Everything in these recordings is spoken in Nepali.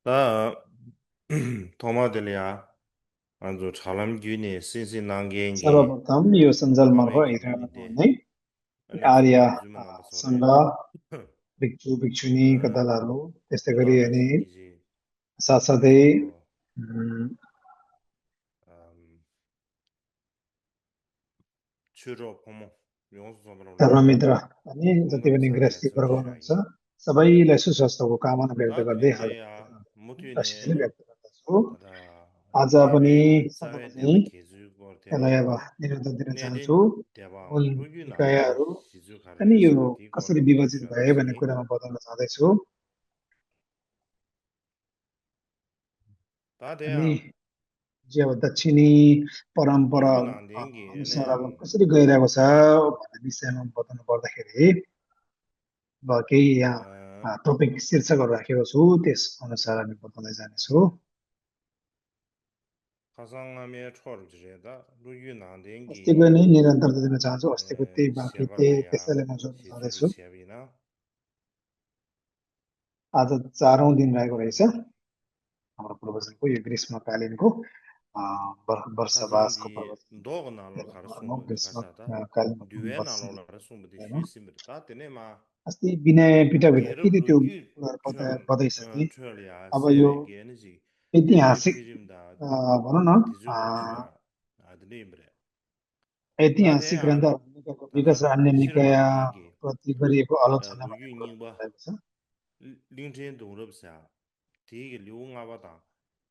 나 토마들이야. 아주 잘남균이 신신난게인게 सर्वप्रथम यो सञ्जालमार्फत 밤에 हेरिरहेको 기분인데 हुने अनि आर्य 푸르기 주면 안 सङ्घ 봤어래. भिक्षु भिक्षुणीका 어, दलहरू त्यस्तै गरी अनि 다나시 이제 साथसाथै 저 음, 주로 보모 용수 선배로 धर्ममित्र अनि जति 건강 पनि 상태 गृहस्थी वर्ग 선주야이. हुनुहुन्छ सबैलाई सुस्वास्थ्यको कामना व्यक्त गर्दै 다들인데야 आशिष 무튜네 व्यक्त गर्दछु। 다다 आज पनि 대배 तपाईँलाई 사회 चाहिँ 대배 개주 यसलाई 거대로 अब निरन्तर दिन चाहन्छु। 내린 대바 मूल 루기 나로래 निकायहरू 시주 अनि 가래 यो 상디 कसरी 거로 विभाजित भए भन्ने 디슈아버시 कुरामा बताउन चाहँदैछु। अनि 다대야 चाहिँ अब दक्षिणी परम्परा 루기 난데기 अनुसार अब ene कसरी गइरहेको छ भन्ने विषयमा बताउनु पर्दाखेरि अब केही यहाँ टपिक शीर्षकहरू राखेको छु, त्यस अनुसार हामी बताउँदै जानेछु। 가상함의 초월지레다 루기 अस्तिको 난데기 नै निरन्तरता दिन चाहन्छु, अस्तिको त्यही बाँकी 셰바레야 त्यसैलाई म जोड्न 시주 चाहँदैछु। 셰비나 आज 4औं दिन रहेको रहेछ हाम्रो पूर्वजनको यो ग्रीष्मकालीनको वर्षावासको 가상디 प्रवचन 도가 나로 प्रमुख 가르송부디 가사다 ग्रीष्मकालीन 듀에 वर्षा 나로 가르송부디 होइन। 휴심부다 때네마 अस्ति विनय पिटकभित्र 게르 के थियो त्यो 루기 कुराहरू 초 बताइसकेँ। 초리아 अब यो 세베 게는지 대베 ऐतिहासिक 퀴림다 भनौँ न 디주고 주야 아드님bre ऐतिहासिक 다대야 ग्रन्थहरू निकायको विकास र 다다 अन्य 실망겐게 निकायप्रति गरिएको आलोचना भन्ने 루기 कुरो 닝바 रहेको छ। 링진 동럽사 되게 류응아바다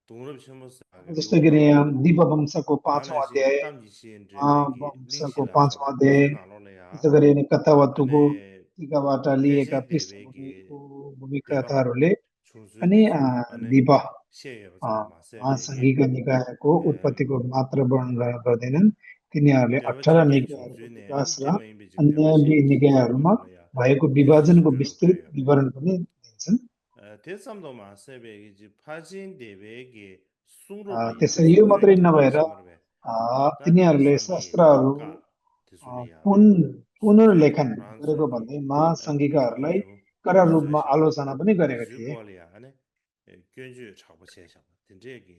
동럽 심었어 जस्तो कि 류응아바 दिपवंशको 5औं 다나신 अध्याय 땀지신 제베기 वंशको 링실라서 5औं अध्याय, 디주나로래야 त्यसै गरी अनि कथावस्तुको 안에 टीकाबाट लिएका 폐신 पृष्ठभूमिको 대베기 대바 भूमिकाहरूले अनि 총수되죠 안에 दिप 시에여자 마세베기 महासङ्घीय निकायको उत्पत्तिको मात्र वर्णन गर्दैनन्। तिनीहरूले 대바 18 체계 निकायहरूको विकास 총수네 र 제마인비직 अन्य 대바 신기지 निकायहरूमा 거로야 भएको 디주지 विभाजनको 그로 विस्तृत 그래요 विवरण पनि दिन्छन्। 대삼도 마세베기 파진 대베기 숭로블이야 त्यसरी यो 숭주의 मात्रै 기본 नभएर 심으르베 다디 तिनीहरूले 상기 शस्त्रहरू 가 디술이야 숭주의 पुनर्लेखन गरेको 프랑스디 भन्दै महासङ्घिकाहरूलाई 동주주 कडा रूपमा 디저샤 आलोचना पनि गरेका थिए। 디주고리아 안에 견주 차부세샤 된제기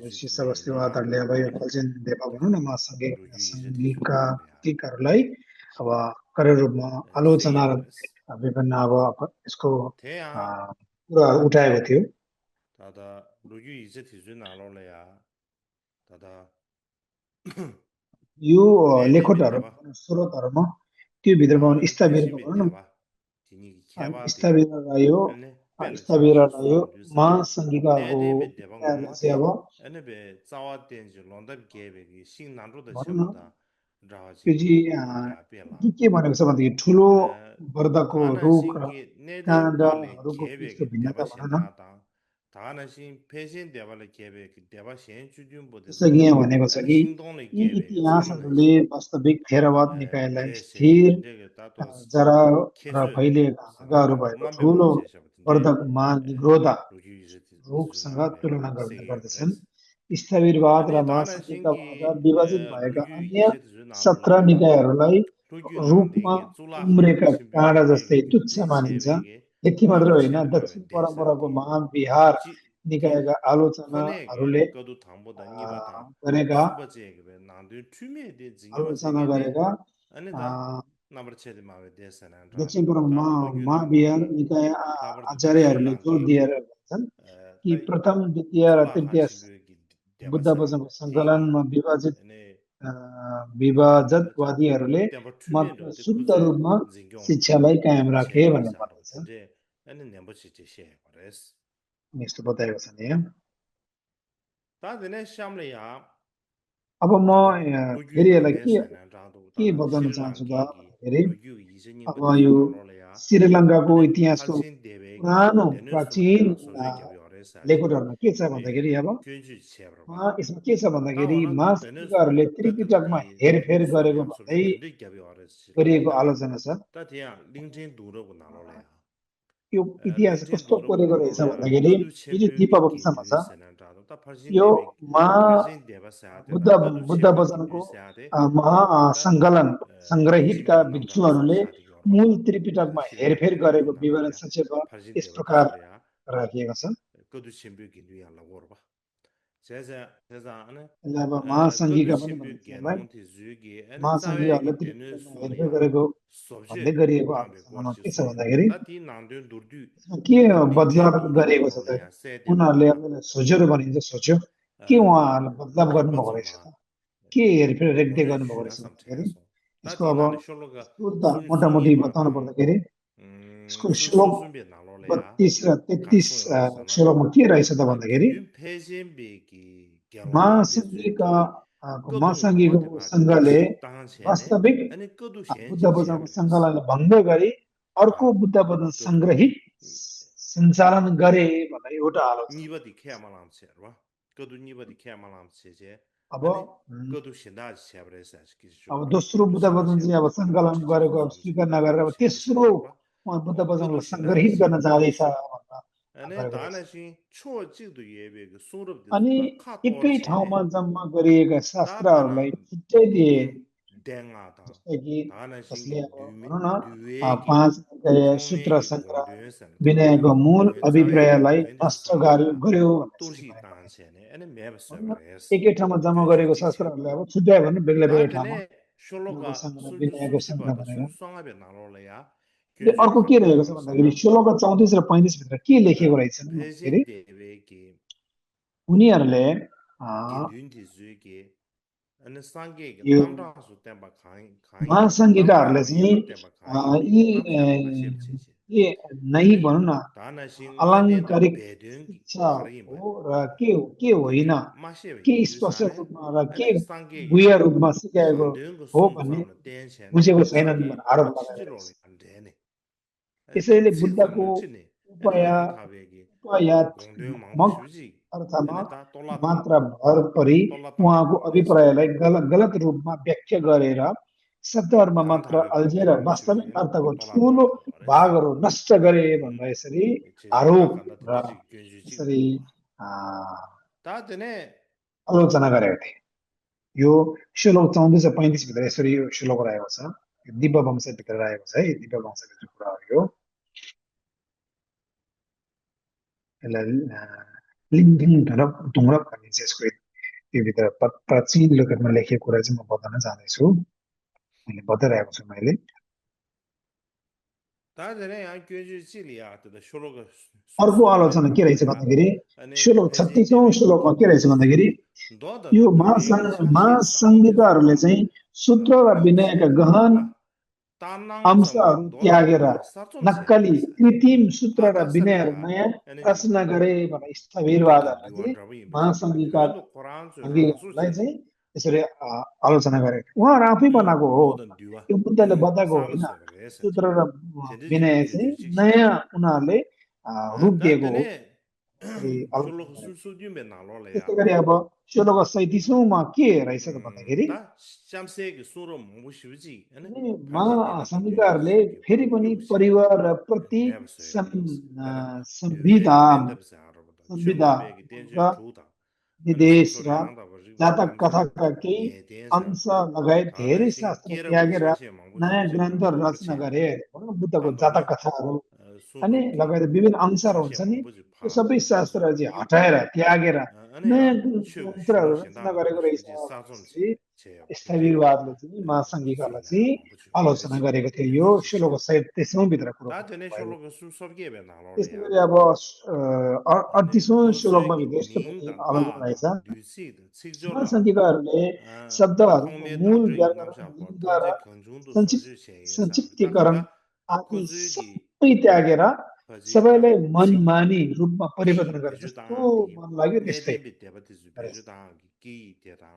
यो 디주주레야 शीर्षवस्तुवादहरूले अब यो 안에 खल्जेन देवा भनौँ न 다 महासङ्घिक 루주 이제 सङ्घिका 디주고로야 प्रतीकहरूलाई अब कडा रूपमा आलोचना र 세야버레스 विभिन्न अब यसको 대야 कुराहरू उठाएको थियो। 다다 루주 이제 디주나로래야 다다 यो 내내베 लेखोटहरू 대바 स्रोतहरूमा त्यो भित्रमा स्थबिरको 폐신베 भनौँ न 대바 디니 캬바디 स्थबिरलाई यो 안에 벨샤 स्थबिरलाई यो 소르주사 महासङ्घिकाको 내리베 대바 निकायलाई चाहिँ 롱마디 अब 에네베 짜와덴지 론답 게베기 신난로다 भनौँ न 쳔보다 त्यो 라지 चाहिँ 루기야 बेला के भनेको छ भन्दाखेरि ठुलो बर्दाको रुख र 가나신기 내린 발레 काँडाहरूको बिचको 계획이 भिन्नता भनौँ न। 대바신나다 다나신 폐신 대발의 계획 대바신 जस्तो कि 주준보다서 यहाँ भनेको छ 아니 कि 행동의 यी 계획 इतिहासहरूले 사만나시 वास्तविक थेरवाद निकायलाई 대세 स्थिर 된적이 따도스 जरा र 계수 फैलिएका हाँगाहरू 사나다 भएको 그만 ठुलो 배워 제셔 같은데 वर्धकमा निग्रोधा 로기 이제 रुखसँग 주나로래야 तुलना गर्ने 세계 गर्दछन्। 브레스 स्थविरवाद र 아니 महासङ्घिकाबाट 다나신기 विभाजित भएका 로기 अन्य 이제 17 주나로래야 निकायहरूलाई 로기 रूपमा 난데기 쫄라하고 उम्रेका काँडा जस्तै 신변의 तुच्छ मानिन्छ। 딘세베게 यति मात्र होइन, 나버체리 दक्षिण 마베 परम्पराको 대사디 महाविहार 지 निकायका 코네게 आलोचनाहरूले 거두 당보다 니바다 गरेका 수바제게 난도 튜메 데 징겨바 आलोचना 세게데 गरेका 아니다 나버체리 마베 대사난라 दक्षिण पूर्वमा 다 로규 महाविहार 난데기 निकाय 다버도 आचार्यहरूले जोड दिएर 퓨실란게게 भन्छन् कि 다 प्रथम द्वितीय र 쫄라 तृतीय 하신베기 बुद्ध 대바사 वचनको 디기 सङ्कलनमा विभाजित 네 अ, विभाजतवादीहरूले 대바 मात्र 튜메도 데 शुद्ध 구제 रूपमा 징경 शिक्षालाई कायम राखे भन्ने 셰바샤 भन्दछ। 된제 아니 nembo치 제시해 버레스 यस्तो बताएको छ नि यहाँ। 다드네 샴레야 अब म 다다 로규 फेरि यसलाई 난데스나 라도 के 다다 बताउन चाहन्छु त 실랑게기 भन्दाखेरि 로규 इजनिङ अब बदिस यो नालोलेया श्रीलङ्काको अनि इतिहासको 팔신 대백이 पुरानो 되는 प्राचीन 소리야 손주의 겹이 어레사디 लेखोटहरूमा के छ भन्दाखेरि 에 अब 균주 제브로바 यसमा के छ भन्दाखेरि 다오는 되는 महासङ्घिकाहरूले त्रिपिटकमा 뜻들이 हेरफेर 되는 गरेको 소리야 भन्दै 소리 된데 겹이 गरिएको 어레시라이나 आलोचना छ। 다디야 링진 두르고 나로래야 यो इतिहास 링진 कस्तो 두르고 परेको रहेछ 나로래야 भन्दाखेरि 거두 यो चाहिँ 챔피기 दिपवंशमा छ। 류세난다도 다 팔신 यो 대백 महा 팔신 बुद्ध 대바사야데다 거두 बुद्ध 챔피기 वचनको 류세야데 다 महासङ्कलन सङ्ग्रहितका 링진베기 남라서 भिक्षुहरूले 샤디 요로 मूल 다다 त्रिपिटकमा हेरफेर 실랑게 गरेको 되고 विवरण 나로래야 संक्षेपमा 팔신 यस 대바 प्रकार 디술이야 राखिएको छ। 거두 신비 기류야 라고르바 제자 안에 अब महासंघी 거두 का पनि 신비 भनिन्छ भाइ 개노티 주기 안에 महासंघीहरूले 자외기 त्रिपुरामा 되는 हेरफेर 소리야 गरेको भन्दै sobje गरिएको tambe आलोचनामा gorchi के छ soya भन्दाखेरि tati nangden durdu यसमा के tada बदलाव lingchen durdu गरिएको छ त nalole ya se de उनीहरूले bangda आफूलाई सोझेर भनिन्छ सोच्यो के उहाँहरूले बदलाव गर्नुभएको रहेछ arbazoma त के हेरफेर रेखदेख ngode गर्नुभएको shina रहेछ भन्दाखेरि samchayaso यसको tati अब nale shologa शुद्ध sun मोटामोटी sungi ba बताउनु kang पर्दाखेरि यसको sun श्लोक sun sunbe nalole ya 32 र 33 kakso ya sana श्लोकमा के रहेछ त भन्दाखेरि gyudun pejen be ki gyalwa de महासंघीका zuki kodu महासंघीको ngode ba सङ्घले kashi tang chene वास्तविक ani kodu shen Buddha jing वचनको shabres सङ्घलाई भङ्ग गरी अर्को बुद्ध वचन kodu सङ्ग्रहित सञ्चालन गरे भनेर एउटा आलोचना niba di kya malam cherwa kodu niba di kya malam cheje अब ani kodu shinda shabres as ki अब shologa दोस्रो kodu बुद्ध shinda वचन चाहिँ अब shabres malam सङ्कलन cheje गरेको अब samche स्वीकार नगरेर kodu अब shinda तेस्रो shabres उहाँ बुद्ध kodu वचनलाई shinda सङ्ग्रहित गर्न shabres जाँदैछ भनेर ane गरेको रहेछ dana shin cho jig du yebe ge surab de अनि zuka ka tor एकै chene ठाउँमा जम्मा गरिएका da pera शास्त्रहरूलाई छुट्टै दिए denga da जस्तै कि dana shin जसले ge अब dume भनौँ न duwe ge पाँच khome सूत्र ge सङ्ग्रह gongduen san विनयको tangbi मूल gongduen zawe ge अभिप्रायलाई gongduen de नष्ट samla गर्यो भनेर यसरी turji भनेको tan chene ane meb भनौँ न sabres एकै ठाउँमा जम्मा gyunju गरेको ji cheba शास्त्रहरूलाई अब छुट्यायो भने बेग्ला da बेग्ला ठाउँमा dene उनीहरूको shologa सङ्ग्रह sunju विनयको sumsiba सङ्ग्रह da भनेर sun songa be nalo le ya अनि gyunju अर्को के khangde रहेको छ yang भन्दाखेरि sana श्लोक 34 र 35 भित्र के लेखिएको tada रहेछन् भन्दाखेरि pejen dewe ge उनीहरूले gendun di zui ge ane sangye ge यो tamra su tenpa khain tamra महासङ्घिकाहरूले ma चाहिँ yinpa tenpa khain be ge यी tamsha ba la sheb che che यी नै ane भनौँ न dana shin nga den da आलङ्कारिक bedun gi शिक्षा khari ba हो र के de होइन de ma sheb के yin du स्पष्ट sa ne रूपमा र के ane sangye ge गुह्य रूपमा सिकाएको khangden go हो sum भन्ने sam na den che ne बुझेको छैनन् sangye भनेर आरोप ma chi chi लगाइरहेको lo छ le an de ne de त्यसैले chik zam बुद्धको na chi ne ane उपाय nang tha be ge उपायात्मक gongden mang bu shu ji अर्थमा ane da tola tang मात्र भर परि tola tang उहाँको ma be se अभिप्रायलाई गलत रूपमा व्याख्या गरेर शब्दहरूमा dan मात्र tha be अल्झिएर gongden bu shu वास्तविक ji ane अर्थको tola tang ठुलो tang ma re se भागहरू नष्ट गरे भनेर यसरी ta आरोप kanda र tanda chik gyunju chik यसरी nalwa आ, ta dine आलोचना गरेका थिए यो श्लोक 34 र 35 भित्र यसरी यो श्लोक रहेको छ यो दिव्य वंशभित्र रहेको छ है दिव्य वंशभित्र कुरा हो यो यसलाई लिङ्गिङ ढुङ्ग्रप भनिन्छ यसको यो भित्र प्राचीन लेखकमा लेखेको कुरा चाहिँ म बताउन चाहँदैछु मैले बताइरहेको छु मैले ta dine ya gyunju chik liya tada shologa अर्को sumi be आलोचना के nalwa रहेछ ya भन्दाखेरि ane श्लोक pechen 36औं dewe ge श्लोकमा के gyunju रहेछ chik भन्दाखेरि do da यो duwe ge shakshe samo de महासङ्घिकाहरूले चाहिँ सूत्र र ang विनयका che गहन ta ta nang zam ge अंशहरू do da त्यागेर duwe sarchom che नक्कली res कृत्रिम सूत्र ta र ta विनयहरू saliya नयाँ ane रचना गरे भने do da स्थविरवादहरूलाई duwan चाहिँ rabu yin bache महासङ्घिका kyoen do koran zu rangsu अङ्गीहरूलाई che चाहिँ यसरी आलोचना गरे उहाँहरू आफै बनाएको हो do da duwa यो बुद्धले बताएको sam होइन se res सूत्र र chen de विनय चाहिँ gyunju chik che नयाँ उनीहरूले रूप da दिएको हो dine यसरी sholo आलोचना गरे su su dyun be nalo le ya त्यस्तै गरी अब श्लोक 37औंमा के रहेछ त भन्दाखेरि da shamse ge suro mongbu shuji ane अनि kanje de da gyunju महासङ्घिकाहरूले chik ge फेरि ba पनि gyu che परिवार प्रति meb se res ane duwe संविधा ge mendab se arabo da संविधा chungwa be ge र denje chu da ane निर्देश soso र le yang da ba ri ba जातक tamze कथाका केही nge den sa अंश लगायत da na धेरै shin शास्त्र kera ba त्यागेर che che mongbu नयाँ shuji ba ग्रन्थहरू gongbu रचना che गरे भनौँ न बुद्धको tando जातक ne कथाहरू अनि sunrup ge लगायत विभिन्न अंशहरू shashe हुन्छ नि mongbu ji त्यो pha सबै pasu शास्त्रहरू ba चाहिँ yu हटाएर त्यागेर ane ya नयाँ chu ge ग्रन्थहरू sholo shin da रचना mongbu गरेको रहेछ shuji sa भनेर som यसरी che che ba de de स्थविरवादले चाहिँ zui महासङ्घिकालाई na चाहिँ mongbu chu re आलोचना che गरेको थियो यो gyunju chik che श्लोक 37औं भित्र कुरो ta de ne भएको sholo ge su sob ge be na lo le त्यस्तै ya गरी अब ane 38औं to se श्लोकमा ge भित्र यस्तो ning पनि dan आलोचना pa रहेछ da du si de sik jo la महासङ्घिकाहरूले शब्दहरूको thongme मूल dangzhe yin nam व्याकरण sha pa लिङ्ग र tongje gangzhung du so zhi xian yin sa ta संक्षिप्तीकरण khanda आदि kozu gi सबै त्यागेर phaji da सबैलाई chik मनमानी रूपमा ki परिवर्तन गरे peju जस्तो da di मन लाग्यो ne त्यस्तै den bi de ba de zu गरेछ। peju da ki de da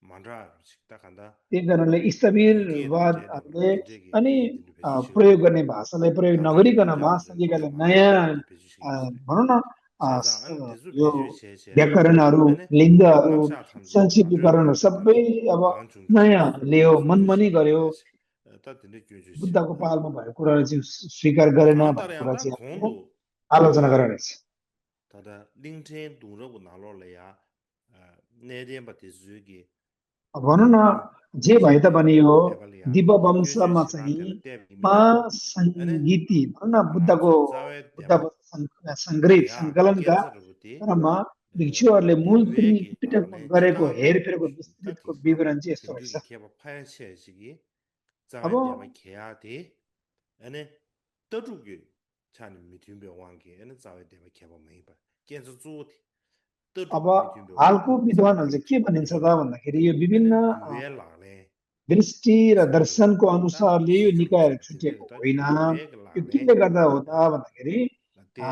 mandra chik ta khanda त्यही कारणले yu di nam je da ba स्थविरवादहरूले gunje gi अनि ki din du peju chik प्रयोग da गर्ने भाषालाई प्रयोग tanda ge नगरिकन mandra bu zu ko महासङ्घिकाले thwa de नयाँ de peju chik yin sa भनौँ न che za an de zu यो peju che che ne व्याकरणहरू ane लिङ्गहरू naksha thamje mandra bu संक्षिप्तीकरणहरू de da सबै ki अब gang chung du नयाँ लियो su ju मनमनी che गर्यो re ta de ne gyu ju che बुद्धको पालमा भएको कुराहरू चाहिँ स्वीकार गरेन भन्ने कुरा 간다래야다 चाहिँ आफ्नो 공도 आलोचना गरेर रहेछ। 다다 링텐 동러고 나로래야 내덴바티 주기 भनौँ न gendun जे भए तापनि pechen यो bebalia दिव्य gyuju वंशमा shina चाहिँ tena tem imida ane महासङ्गीति भनौँ न rangzu zawe बुद्ध deba सङ्ग्रहित 야 सङ्कलनका 깬서르부티 क्रममा भिक्षुहरूले मूल 류에기 त्रिपिटकमा 바발레 गरेको 지라고 हेरफेरको विस्तृतको 딱기가 विवरण चाहिँ यस्तो रहेछ। 겐두기 케바 파야체시기 अब 자웨 데바 케야데 아니 떠주기 찬 미팅베 왕게 아니 자웨 데바 케바 메이바 겐서 주티 अब 떠주 미팅베 हालको 왕게 자웨 विद्वानहरूले 데바 चाहिँ के 케바 भनिन्छ त मे이바 भन्दाखेरि यो 아니 विभिन्न 류엘라레 दृष्टि र 스마르 दर्शनको 딱 अनुसारले यो निकायहरू 시주로서 छुटिएको 딘데다 होइन। यो 류엘라레 केले गर्दा हो त भन्दाखेरि 라테데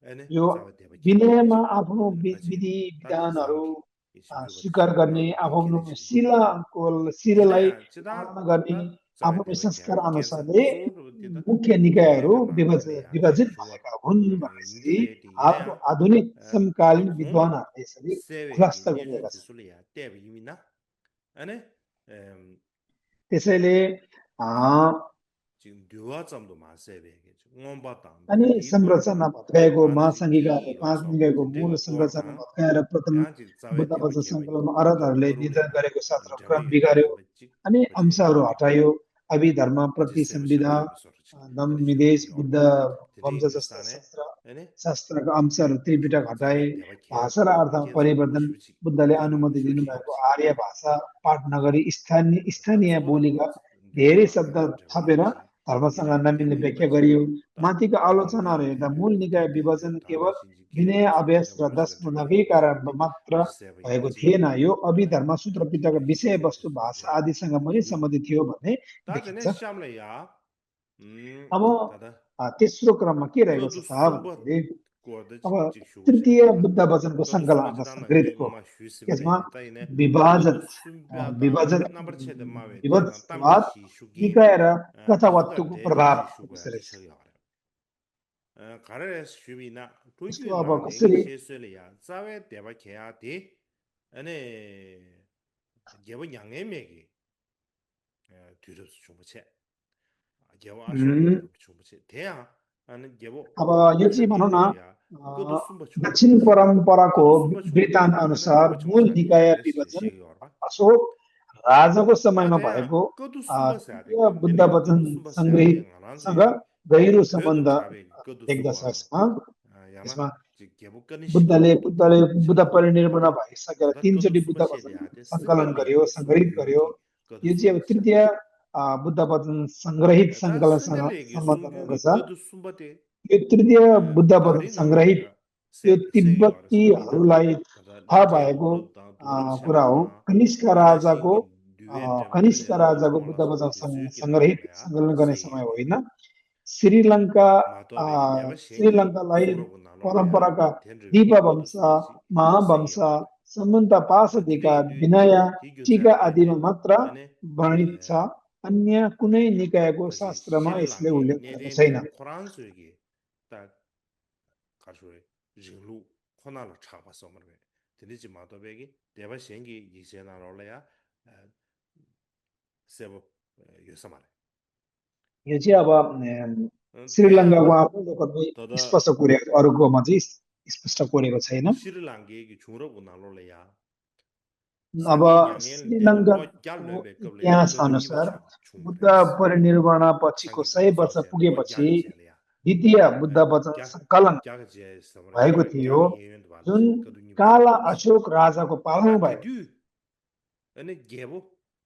아니 यो 자웨 데바 케바 विनयमा 메이시 आफ्नो 아니 같이 विधि 딱 विधानहरू 장기 이 신주가 स्वीकार गर्ने, 딱 आफ्नो 디케데시 शिरलाई 이래야 지다 पालना गर्ने, 딱 자외 आफ्नो 대바 संस्कार 캔서 अनुसारले 쪼르 되다 मुख्य निकायहरू 류에가 라레야 विभाजित 주어 भएका हुन् भनेर चाहिँ 인두에 हालको 이래야 आधुनिक समकालीन 보통 विद्वानहरूले यसरी 세웨기 खुलासा गरिरहेका 예전 छन्। 지술이야 대비 이미나 아니 त्यसैले अ, 지금 류화점도 마세베게 응원받다 अनि 디고 संरचना भत्काएको 아나지 महासङ्घिकाहरूले 디 पाँच 와서 निकायको मूल 딘데가 संरचना 도와가 भत्काएर प्रथम 야지 자외 대바 बुद्धवचन 개바 सङ्कलनमा अरबहरूले निर्धारण 거루래야 गरेको शास्त्र 대바 क्रम 요게 बिगार्यो 개바 찍 अनि 거지 अंशहरू हटायो। अभिधर्म 어제 प्रति 세바 संविधा 시작해 버렸지 दम 그래 निदेश 지금 बुद्ध 열바 वंश 드디 जस्ता 비슷하네 아니 शास्त्रका अंशहरू त्रिपिटक हटाए। 자외 대바 개 भाषा र अर्थमा 개서 परिवर्तन शुची बुद्धले 개나 अनुमति शुची दिनुभएको आर्य भाषा पाठ नगरी स्थानीय 다소다 बोलीका धेरै 류엘라 शब्द थपेर 대바지 धर्मसँग 이래 नमिल्ने 대바 व्याख्या 이바지 गरियो। 딱 माथिका आलोचनाहरू 류엘라 हेर्दा 대바 मूल निकाय 대베 विभाजन केवल 다나 신지 विनय 개베지 अभ्यास र 대바 दश 시가 बुँदाकै 대바 कारणमा 개바디 मात्र 세바 भएको 이바지 थिएन, यो अभिधर्म सूत्रपिटक विषयवस्तु भाषा 이제 आदिसँग पनि सम्बन्धित थियो भन्ने देखिन्छ। 다전에 샴래야 अब 다다 तेस्रो क्रममा के रहेको छ 떠도 त 숨바 भन्दाखेरि अब 고어도 तृतीय 직쇼샤 बुद्ध वचनको 떠도 सङ्कलन 숨바 अथवा 지다나 सङ्ग्रहितको 게마 यसमा 휴스브레 따이네 विभाजन 떠도 숨바다 विभाजन नम्बर 6 द मावे 대단 विभत्सवाद 땀기시 슈기 निकाय र 아후가 कथावत्वको प्रभाव 대지 슈고야 विषय रहेछ। 지셔야 가레스 슈비나 यसको 도이규 अब 라레기 कसरी 셰스레야 자웨 대바 개야디 아니 개본 양해메기 뒤럽스 중부채 개와 아쇼기 중부채 대야 아는 개보 अब यो चाहिँ भनौँ न 그것도 숨바 중 दक्षिण परम्पराको 그것도 숨바 वृत्तान्त 중부야 अनुसार 대바 मूल 중부채 निकाय 그래서 विभाजन 시기 얼마 अशोक राजाको समयमा 아대야 भएको 그것도 숨바 써야 돼 तृतीय बुद्ध 근데 वचन 그것도 숨바 써야 돼 सङ्ग्रहितसँग 안한데 गहिरो 배도 सम्बन्ध 자베 그것도 देख्दछ। 숨바 यसमा 야나 यसमा 개보 끄는 बुद्धले 시기 बुद्धले बुद्ध परिनिर्वाण 어디 भइसकेर 다 그것도 तीनचोटि बुद्ध 숨바 वचन 써야 돼 सङ्कलन 스펠리 गर्यो, सङ्ग्रहित गर्यो। 류기 그것도 यो चाहिँ अब 숨바 써야 तृतीय बुद्ध वचन सङ्ग्रहित 다 सङ्कलनसँग 스펠리 सम्बन्ध रहेको 숨기 छ। 그것도 숨바 돼 यो तृतीय बुद्ध वचन 다리 सङ्ग्रहित 나라가 यो 세계 알았습니다. तिब्बतीहरूलाई 다다 थाहा 린체 भएको 도르다 कुरा हो। 도르샤마다 कनिष्क राजाको 아나신기 류에 때문에 कनिष्क 내가 राजाको बुद्ध 말라서 वचन 비수기 सङ्ग्रहित 나라야 सङ्कलन गर्ने समय 세계 होइन। श्रीलङ्का 마도베기 대바 생기 श्रीलङ्कालाई 중으로 나눠야 परम्पराका 텐르비 그것도 दीपवंश, 숨바시 महावंश, 세계 सम्बन्ध पाशदिका, 디데디 विनय, टीका आदिमा 디교차베네 मात्र 아니 वर्णित छ। अन्य कुनै निकायको 다시 शास्त्रमा यसले 신랑게 उल्लेख गरेको छैन। 내내네 코란스기 딱 가르쳐요. 링루 코나로 차바서 말해. 들리지 마도베기 대바 생기 이제나 올래야 세보 요사 말해. यो चाहिँ अब श्रीलङ्काको आफ्नो लेखकले 더더 स्पष्ट कोरेको, अरूकोमा चाहिँ स्पष्ट कोरेको छैन। श्रीलङ्का기 중으로 나올래야 अब 상기 양엘 श्रीलङ्काको 갸르베 겁래 इतिहास 그것도 अनुसार 이바샤 बुद्ध 중부레스 परिनिर्वाण पछिको 상기 100 वर्ष 가서 पुगेपछि 갸르젤이야. द्वितीय बुद्ध वचन सङ्कलन 갸르제 서버 भएको थियो, 예멘도 जुन 받았지. 그것도 इबा샤. काला अशोक राजाको पालामा भयो। 디디 अनि गेबो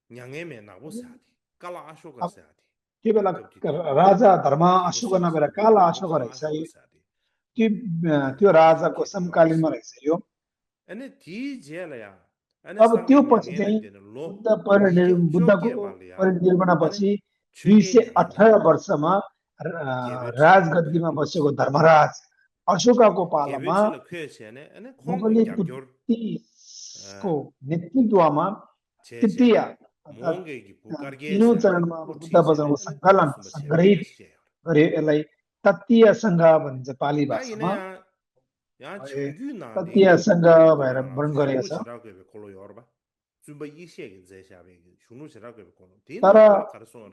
냥에메 नाबो साथी काला अशोक अब साथी त्यो बेला राजा धर्म अशोक नभएर काला अशोक रहेछ। त्यो राजाको समकालीनमा रहेछ यो। अनि ती जेलया अनि अब त्यो सँगै पछि चाहिँ 냥एले लो बुद्धको अनि परिनिर्वाणपछि छुके 218 वर्षमा राजगद्दीमा बसेको धर्मराज अशोकको पालामा गेबेचले ख्वेसेने अनि मुगली खोंगे ग्याग्योर बुद्धिस्टको नेतृत्वमा तृतीय मोंगेगी पुकारगे तीनौं चरणमा बुद्ध वचनको सङ्कलन सङ्ग्रहित गर्यो। यसलाई तत्तीय सङ्घ भनिन्छ पाली भाषामा। 야 정규나 तत्तीय सङ्घ भएर वर्णन गरेको छ। जुम्बा इसियागे जैसाबे शुनु छराको कोन तर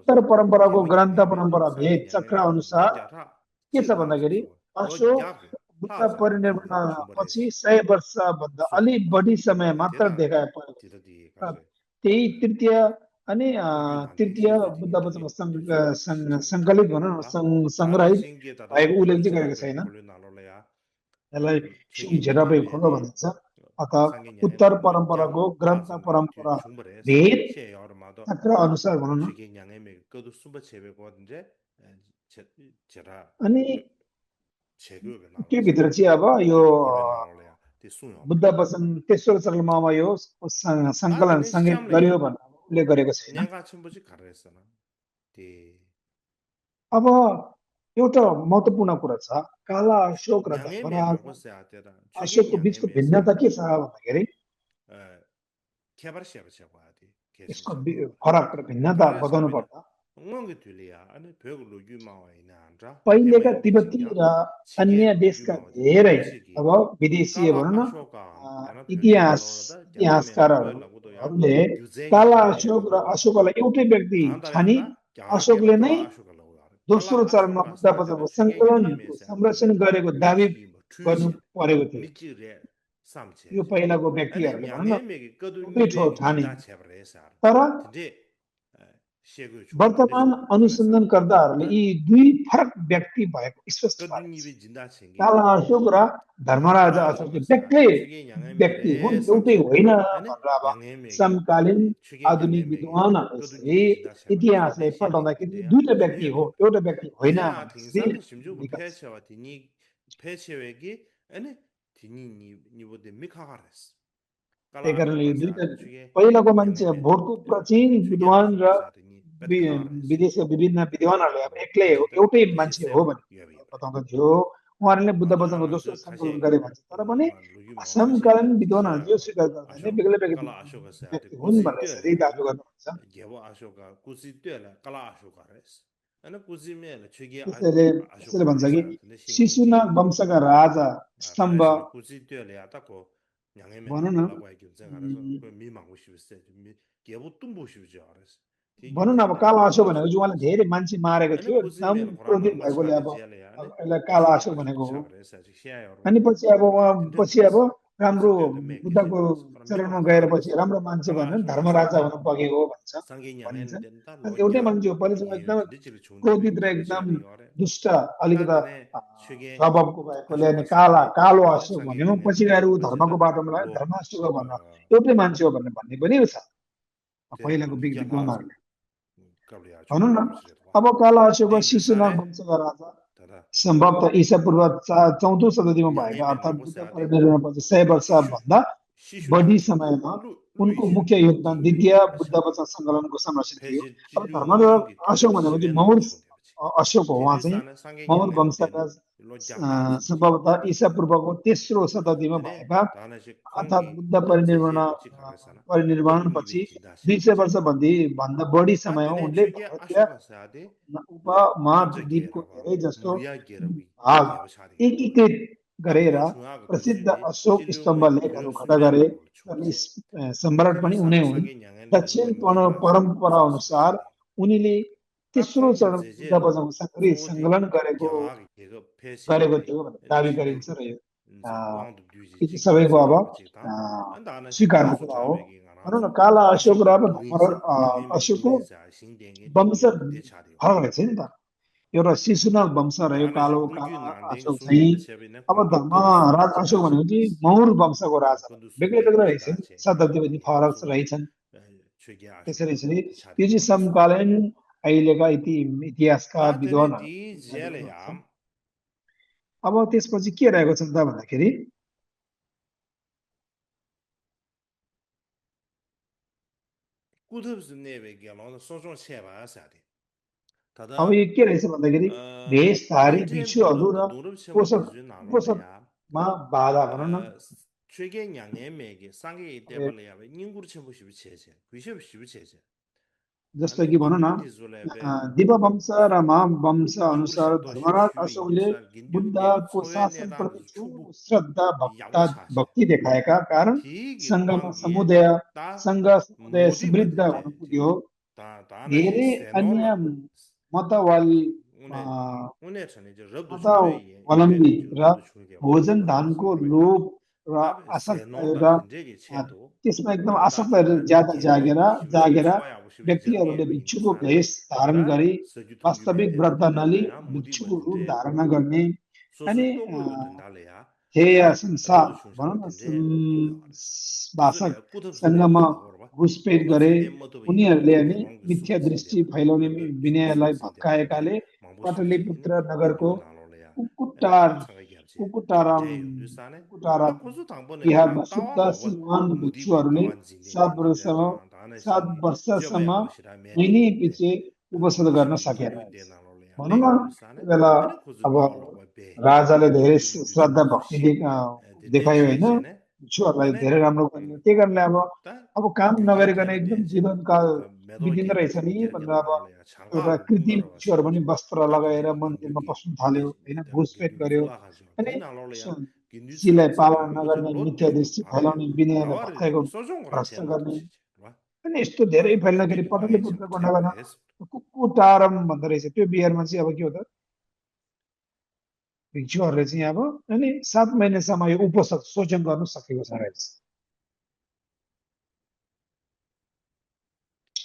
उत्तर परम्पराको ग्रन्थ परम्परा भेद चक्र अनुसार के छ भन्दाखेरि अशोक बुद्ध परिनिर्वाण पछि 100 वर्षभन्दा अलि बढी समय मात्र देखा परेको। त्यही तृतीय अनि lugyu nante तृतीय shinje dingi बुद्धवचन dungi chigi सङ्कलित tangyo भनौँ न nala dana सङ्ग्रहित shingi tada भएको उल्लेख चाहिँ chigi गरेको be छैन kholu nalo la ya यसलाई chigi सुझेरबै nyangye me खोलो de भनिन्छ अथवा sangye nyangye उत्तर me lo gyang परम्पराको pa ग्रन्थ zingla tu परम्परा chungbre se भेद she yor ma do चक्र अनुसार भनौँ न chigi nyangye me kodu sumba chebe ko de chera अनि chegyo be nalo त्यो sa भित्र चाहिँ अब यो chigi kholu nalo la ya te suyo Buddha वचन तेस्रो चरणमा यो a सङ्कलन tene सङ्गीत sham le गर्यो ya भनेर उल्लेख गरेको छैन nyanga chimbo ji karesa na te अब एउटा महत्त्वपूर्ण कुरा छ काला अशोक र nyangye me Dharmaraj mago se atera chigi अशोकको nyangye बिचको me se भिन्नता के छ भन्दाखेरि kebar sheba cheba ati keshin यसको cheba फरक र भिन्नता kare बताउनु sabina पर्दा ngongi tuliya ane pyogo logyu mawa ina andra pema पहिलेका yongde तिब्बती chingya र chige अन्य logyu देशका mawa di धेरै pechigi अब विदेशीय kala भनौँ न ashoka yana pyoge इतिहास nalo da gyangye me magoy lagudo ya इतिहासकारहरूले gyuze काला nyangye me अशोक र lagudo अशोकलाई एउटै व्यक्ति tanda ya छानी da gyage la अशोकले नै kala ashoka lagudo kala दोस्रो चरणमा ashoka Buddha sa atera वचनको chige nyangye सङ्कलनको me sa ati संरक्षण गरेको दावी michi yinba गर्नु tuishe परेको थियो michi re samche यो पहिलाको ane व्यक्तिहरूले भनौँ न nyangye me ki kadu एउटै niwe ठाउँ ki ठाने jinda chebre sar तर tinde shego chunga tinde वर्तमान chunga kare sar अनुसन्धानकर्ताहरूले यी दुई फरक व्यक्ति भएको स्पष्ट kadu पारेको छ niwe jinda chengi काला अशोक र धर्मराजा kala अशोक ashoka चाहिँ sa बेग्लै chuge nyangye me व्यक्ति हुन् re एउटै samche होइन ane भनेर अब nyangye me ki समकालीन chuge आधुनिक nyangye me ki विद्वानहरूले kadu यसरी niwe jinda chebre इतिहासलाई chinde she dingi पल्टाउँदाखेरि de ya दुईटा व्यक्ति chungyo हो le एउटा व्यक्ति होइन dize a भनेर यसरी tingsan shimju ko लेखिएको छ peche wa tini peche we ki ane tini niwo de mikhares kala त्यही कारणले यो ashoka sa दुईटा chuge पहिलाको nyangye मान्छे me भोटको प्राचीन chuge विद्वान र ashoka sa tini petkares विदेशका विभिन्न विद्वानहरूले अब एक्लै हो Tadida, एउटै Tiji मान्छे हो Seba, भने Yabi Yabi. बताउँदा थियो उहाँहरूले बुद्ध Anda वचनको Nana दोस्रो Zu सङ्कलन Kashe, गरे भन्छ तर पनि Lugi Mao Kashe, असमकालीन विद्वानहरूले यो Shiayo, स्वीकार गर्दैन Asho, बेग्लै बेग्लै Kala Ashoka Se, Ate व्यक्ति हुन् Kuzi भनेर यसरी Tuele, दाबी गर्नुहुन्छ Gebo Ashoka, Kuzi Tuele, Kala Ashoka Res. Ana Kuzi Mele, Chugi त्यसैले त्यसैले Ashoka भन्छ कि Resa, Tene Shingi Shishunaga Ji, वंशका राजा स्तम्भ Tane Shiri Kuzi Tuele, Atako, Nyangeme भनौँ न Nalo Lagwa Gyunzen Hareso, Mi Mangu Shivise, Gebo Tumbu Shivise Hares. Tiki भनौँ न अब Tanda काला Kala अशोक भनेको Ashoka चाहिँ उहाँले Res. धेरै मान्छे मारेको Ana थियो Kuzi एकदम Mele, Koranga क्रोधित भएकोले Maswale अब Jele, अब Ane, यसलाई काला Chugi अशोक भनेको हो Ashoka Resa, Shiayo, अनि पछि अब उहाँ Tende पछि अब Hares. राम्रो Kuzi Tuele Me बुद्धको Kije Hares. Kora Mi चरणमा Mangu गएर पछि Hares. राम्रो मान्छे Kala भन्यो भने Ashoka धर्मराजा Sa, हुन पुगेको भन्छ Sangi भनिन्छ Nyangen Den Da अनि Lo एउटै Gyang, मान्छे हो पछि उहाँ Yin एकदम Tende Chiri Chungde Be क्रोधित र Gyabu एकदम Shari Yore. दुष्ट Ta अलिकता Tene Chuge स्वभावको भएकोले अनि Ashoka Sa काला De, कालो Ane अशोक Sangi भन्यो Nyangen पछि Me गएर ऊ Kazi धर्मको Da बाटोमा लाग्यो Lo धर्म अशोक भनेर एउटै मान्छे हो भन्ने भन्ने पनि छ Te पहिलाको Dikya La विद्वानहरूले Kabli भनौँ Chungde न Gyabu Shari Dwa. अब काला अशोक Ding शिशुनाग Sare, वंशका राजा Tada सम्भवतः ईसा पूर्व 14औं शताब्दीमा Nyangen भएका Me अर्थात् Mago बुद्ध Sa De, परिनिर्वाणपछि 100 वर्षभन्दा Shishu बढी Nage समयमा Lui उनको Shiri मुख्य योगदान Ding Lui द्वितीय Gyaba बुद्ध Shari. वचन सङ्कलनको संरक्षण थियो Peji अब Jilu धर्म र Ngongi अशोक Tuele भनेको चाहिँ Shive मौर Nang Chungde Bachi. अशोक हो उहाँ Tene चाहिँ Sana Sange मौर Nyangen वंशका Den Lo Gyamba Siji. सम्भवतः ईसा Tanda पूर्वको तेस्रो शताब्दीमा Tene भएका Dana Shi अर्थात् Kongi बुद्ध परिनिर्वाण Jije Bachi Karesana. Kadu परिनिर्वाणपछि Nive Jinda 200 Shebre. वर्षभन्दा भन्दा बढी Ta समयमा Tene उनले Chuge भारतीय Ashoka Sade Anja उपमहाद्वीपको Gera धेरै जस्तो Muya Gera भाग Gyaba Shari Yore. एकीकृत Ta गरेर Ko Chunga Ga प्रसिद्ध Tujibi अशोक Chilu स्तम्भ Me लेखहरू Gyo खडा Sumbe गरे Nalo अनि Chungche. सम्राट पनि Tene उनै Sana हुन् Sange Nyangen De दक्षिण Lo Nima Zingde परम्परा Gyo Sumbe अनुसार Shari. उनीले Ta तेस्रो Kongi चरण बुद्ध Zeje बजाउन सक्रिय Kode सङ्कलन गरेको Gyagagi Gega Peshe गरेको De थियो भनेर दाबी Chilu गरिन्छ र यो Wangdu Duji यो चाहिँ Jig सबैको अब Sari Bachi Ta. Anda Ana Shi स्वीकार्ने Gosu कुरा हो Chabe Gi भनौँ न Nganazu काला अशोक र Ashoka अब Durin Sa Nyangen Me अशोकको Durin Sa Shingdenge वंश Dingi De Chari Yore. फरक रहेछ नि त एउटा शिशुनाग वंश र यो Anda Ana कालो Shi काला Lugyu Nandeng अशोक चाहिँ Sungye Chebe Ne अब Kongi Kodu Sumbe Dharmaraj Ashok Jinda भनेको चाहिँ Chebres. मौर वंशको राजा Kodu बेग्लै Sumbe बेग्लै रहेछ Jinda नि Che शताब्दी पनि Dingi फरक Nganazu रहेछन् Chuge त्यसरी Ashoka यसरी De यो Chari चाहिँ Yores. समकालीन अहिलेका इतिहासका Ta Tene Di विद्वानहरू दाबी Jele गर्छन् Yam अब त्यसपछि के रहेको छ त भन्दाखेरि Kudhub Neve Gelon Sojong Cheba Sadi. अब Tada यो के रहेछ भन्दाखेरि भेषधारी Tenten भिक्षुहरू र Durub Cheba पोषक Tizu Nalo Ya पोषकमा बाधा भनौँ न Chuge Nyangen Mege Sangi अब Debale Ya Ningur Chembu Shibu Cheche Kuishib Shibu Cheche जस्तो Ane कि भनौँ न Gindu Tizulebe दिपवंश र महावंश Ningur अनुसार Shakdo Shibu धर्मराज Shibu अशोकले Yinsar Gindu Debe बुद्धको Tsoye Nedan शासनप्रति Chubu ठुलो श्रद्धा Yagwa Chache भक्ति देखाएका कारण Tigi सङ्घमा Kwangi समुदाय Ta समुदाय Modi समृद्ध हुन Badinde पुग्यो Ta Nashi धेरै अन्य Senola मतवाली une chane je rabdu chungwe ye मतावलम्बी ju र rabdu chungwe wa भोजन ma धानको samrwe लोभ र 다음에 आसक्त 세노다 र 된제게 체도 त्यसमा एकदम 다 आसक्तहरू ज्यादा 게게 जागेर 소야 없이 व्यक्तिहरूले 저게 भिक्षुको 인도산에 भेष धारण 다 गरी 서주 वास्तविक 통유배 व्रत नलिई 된다라야 무디 भिक्षुको रूप 버든데 धारण गर्ने अनि 소소 또고 된다래야 हेय 다 संसार 라도 भनौँ 중심을 न 된데 고려하레스 भाषक 그래서야 꾸덥스데 सँग 뭐다 그러봐 घुसपेट गरे 꾸덥스데 뭐도 उनीहरूले 인도도 नि 개왕 मिथ्या 수신데 दृष्टि फैलाउने 멤버 विनयलाई 수신데 되게 भत्काएकाले 망보 수신이네 पाटलिपुत्र नगरको 겐듀 나눠래야 에네 कुकुटार 다 상하게 합지 कुकुटाराम 제 연주산에 कुकुटाराम 다 고수 당번에 बिहारमा 그냥 शुद्ध 따와 먹어 सिंहवान 무디비 भिक्षुहरूले 따완 진행인데 다 다나 सात 생기 वर्षसम्म 저번에 것이라 यिनी 매디인데 पछि उपस्थित गर्न 고시비 सकेन gindu de 나눠래야 भनौँ 내 न 연주산에 त्यो बेला एने 고수 अब 따올라고 배 राजाले धेरै 무디 연주도 श्रद्धा 고수 भक्ति 시 देखायो होइन 대체제네 भिक्षुहरूलाई एने धेरै राम्रो गर्ने त्यही कारणले 다 अब काम नगरिकन 겐듀테네 एकदम 배제 जीवनकाल 매도 बितिँदो रहेछ नि 개발진 भनेर 게르게로 अब 나올래야 एउटा 장가로 कृत्रिम 뚱가로 भिक्षुहरू पनि 와시지 वस्त्र 다 लगाएर 근데 मन्दिरमा 겐듀기 पस्नु थाल्यो होइन घुसपेट 겐듀 गर्यो 줄라 가지고 अनि 겐 나올래야 겐듀 सिलाई 수락세 पालन 망보지 नगर्ने मिथ्या 로또 दृष्टि 바베 फैलाउने विनयलाई 다와르 भत्काएको 소종 거라 भ्रष्ट 젠다 गर्ने 치지 와 अनि यस्तो धेरै 다 फैल्दाखेरि 근데 방에 좀 पटलिपुत्रको 템바 नगरमा 해서 कुकुटारम भन्दो रहेछ त्यो बिहारमा चाहिँ अब के हो त भिक्षुहरूले चाहिँ अब अनि 7 महिनासम्म यो उपवास शोषण गर्नु सकेको छ रहेछ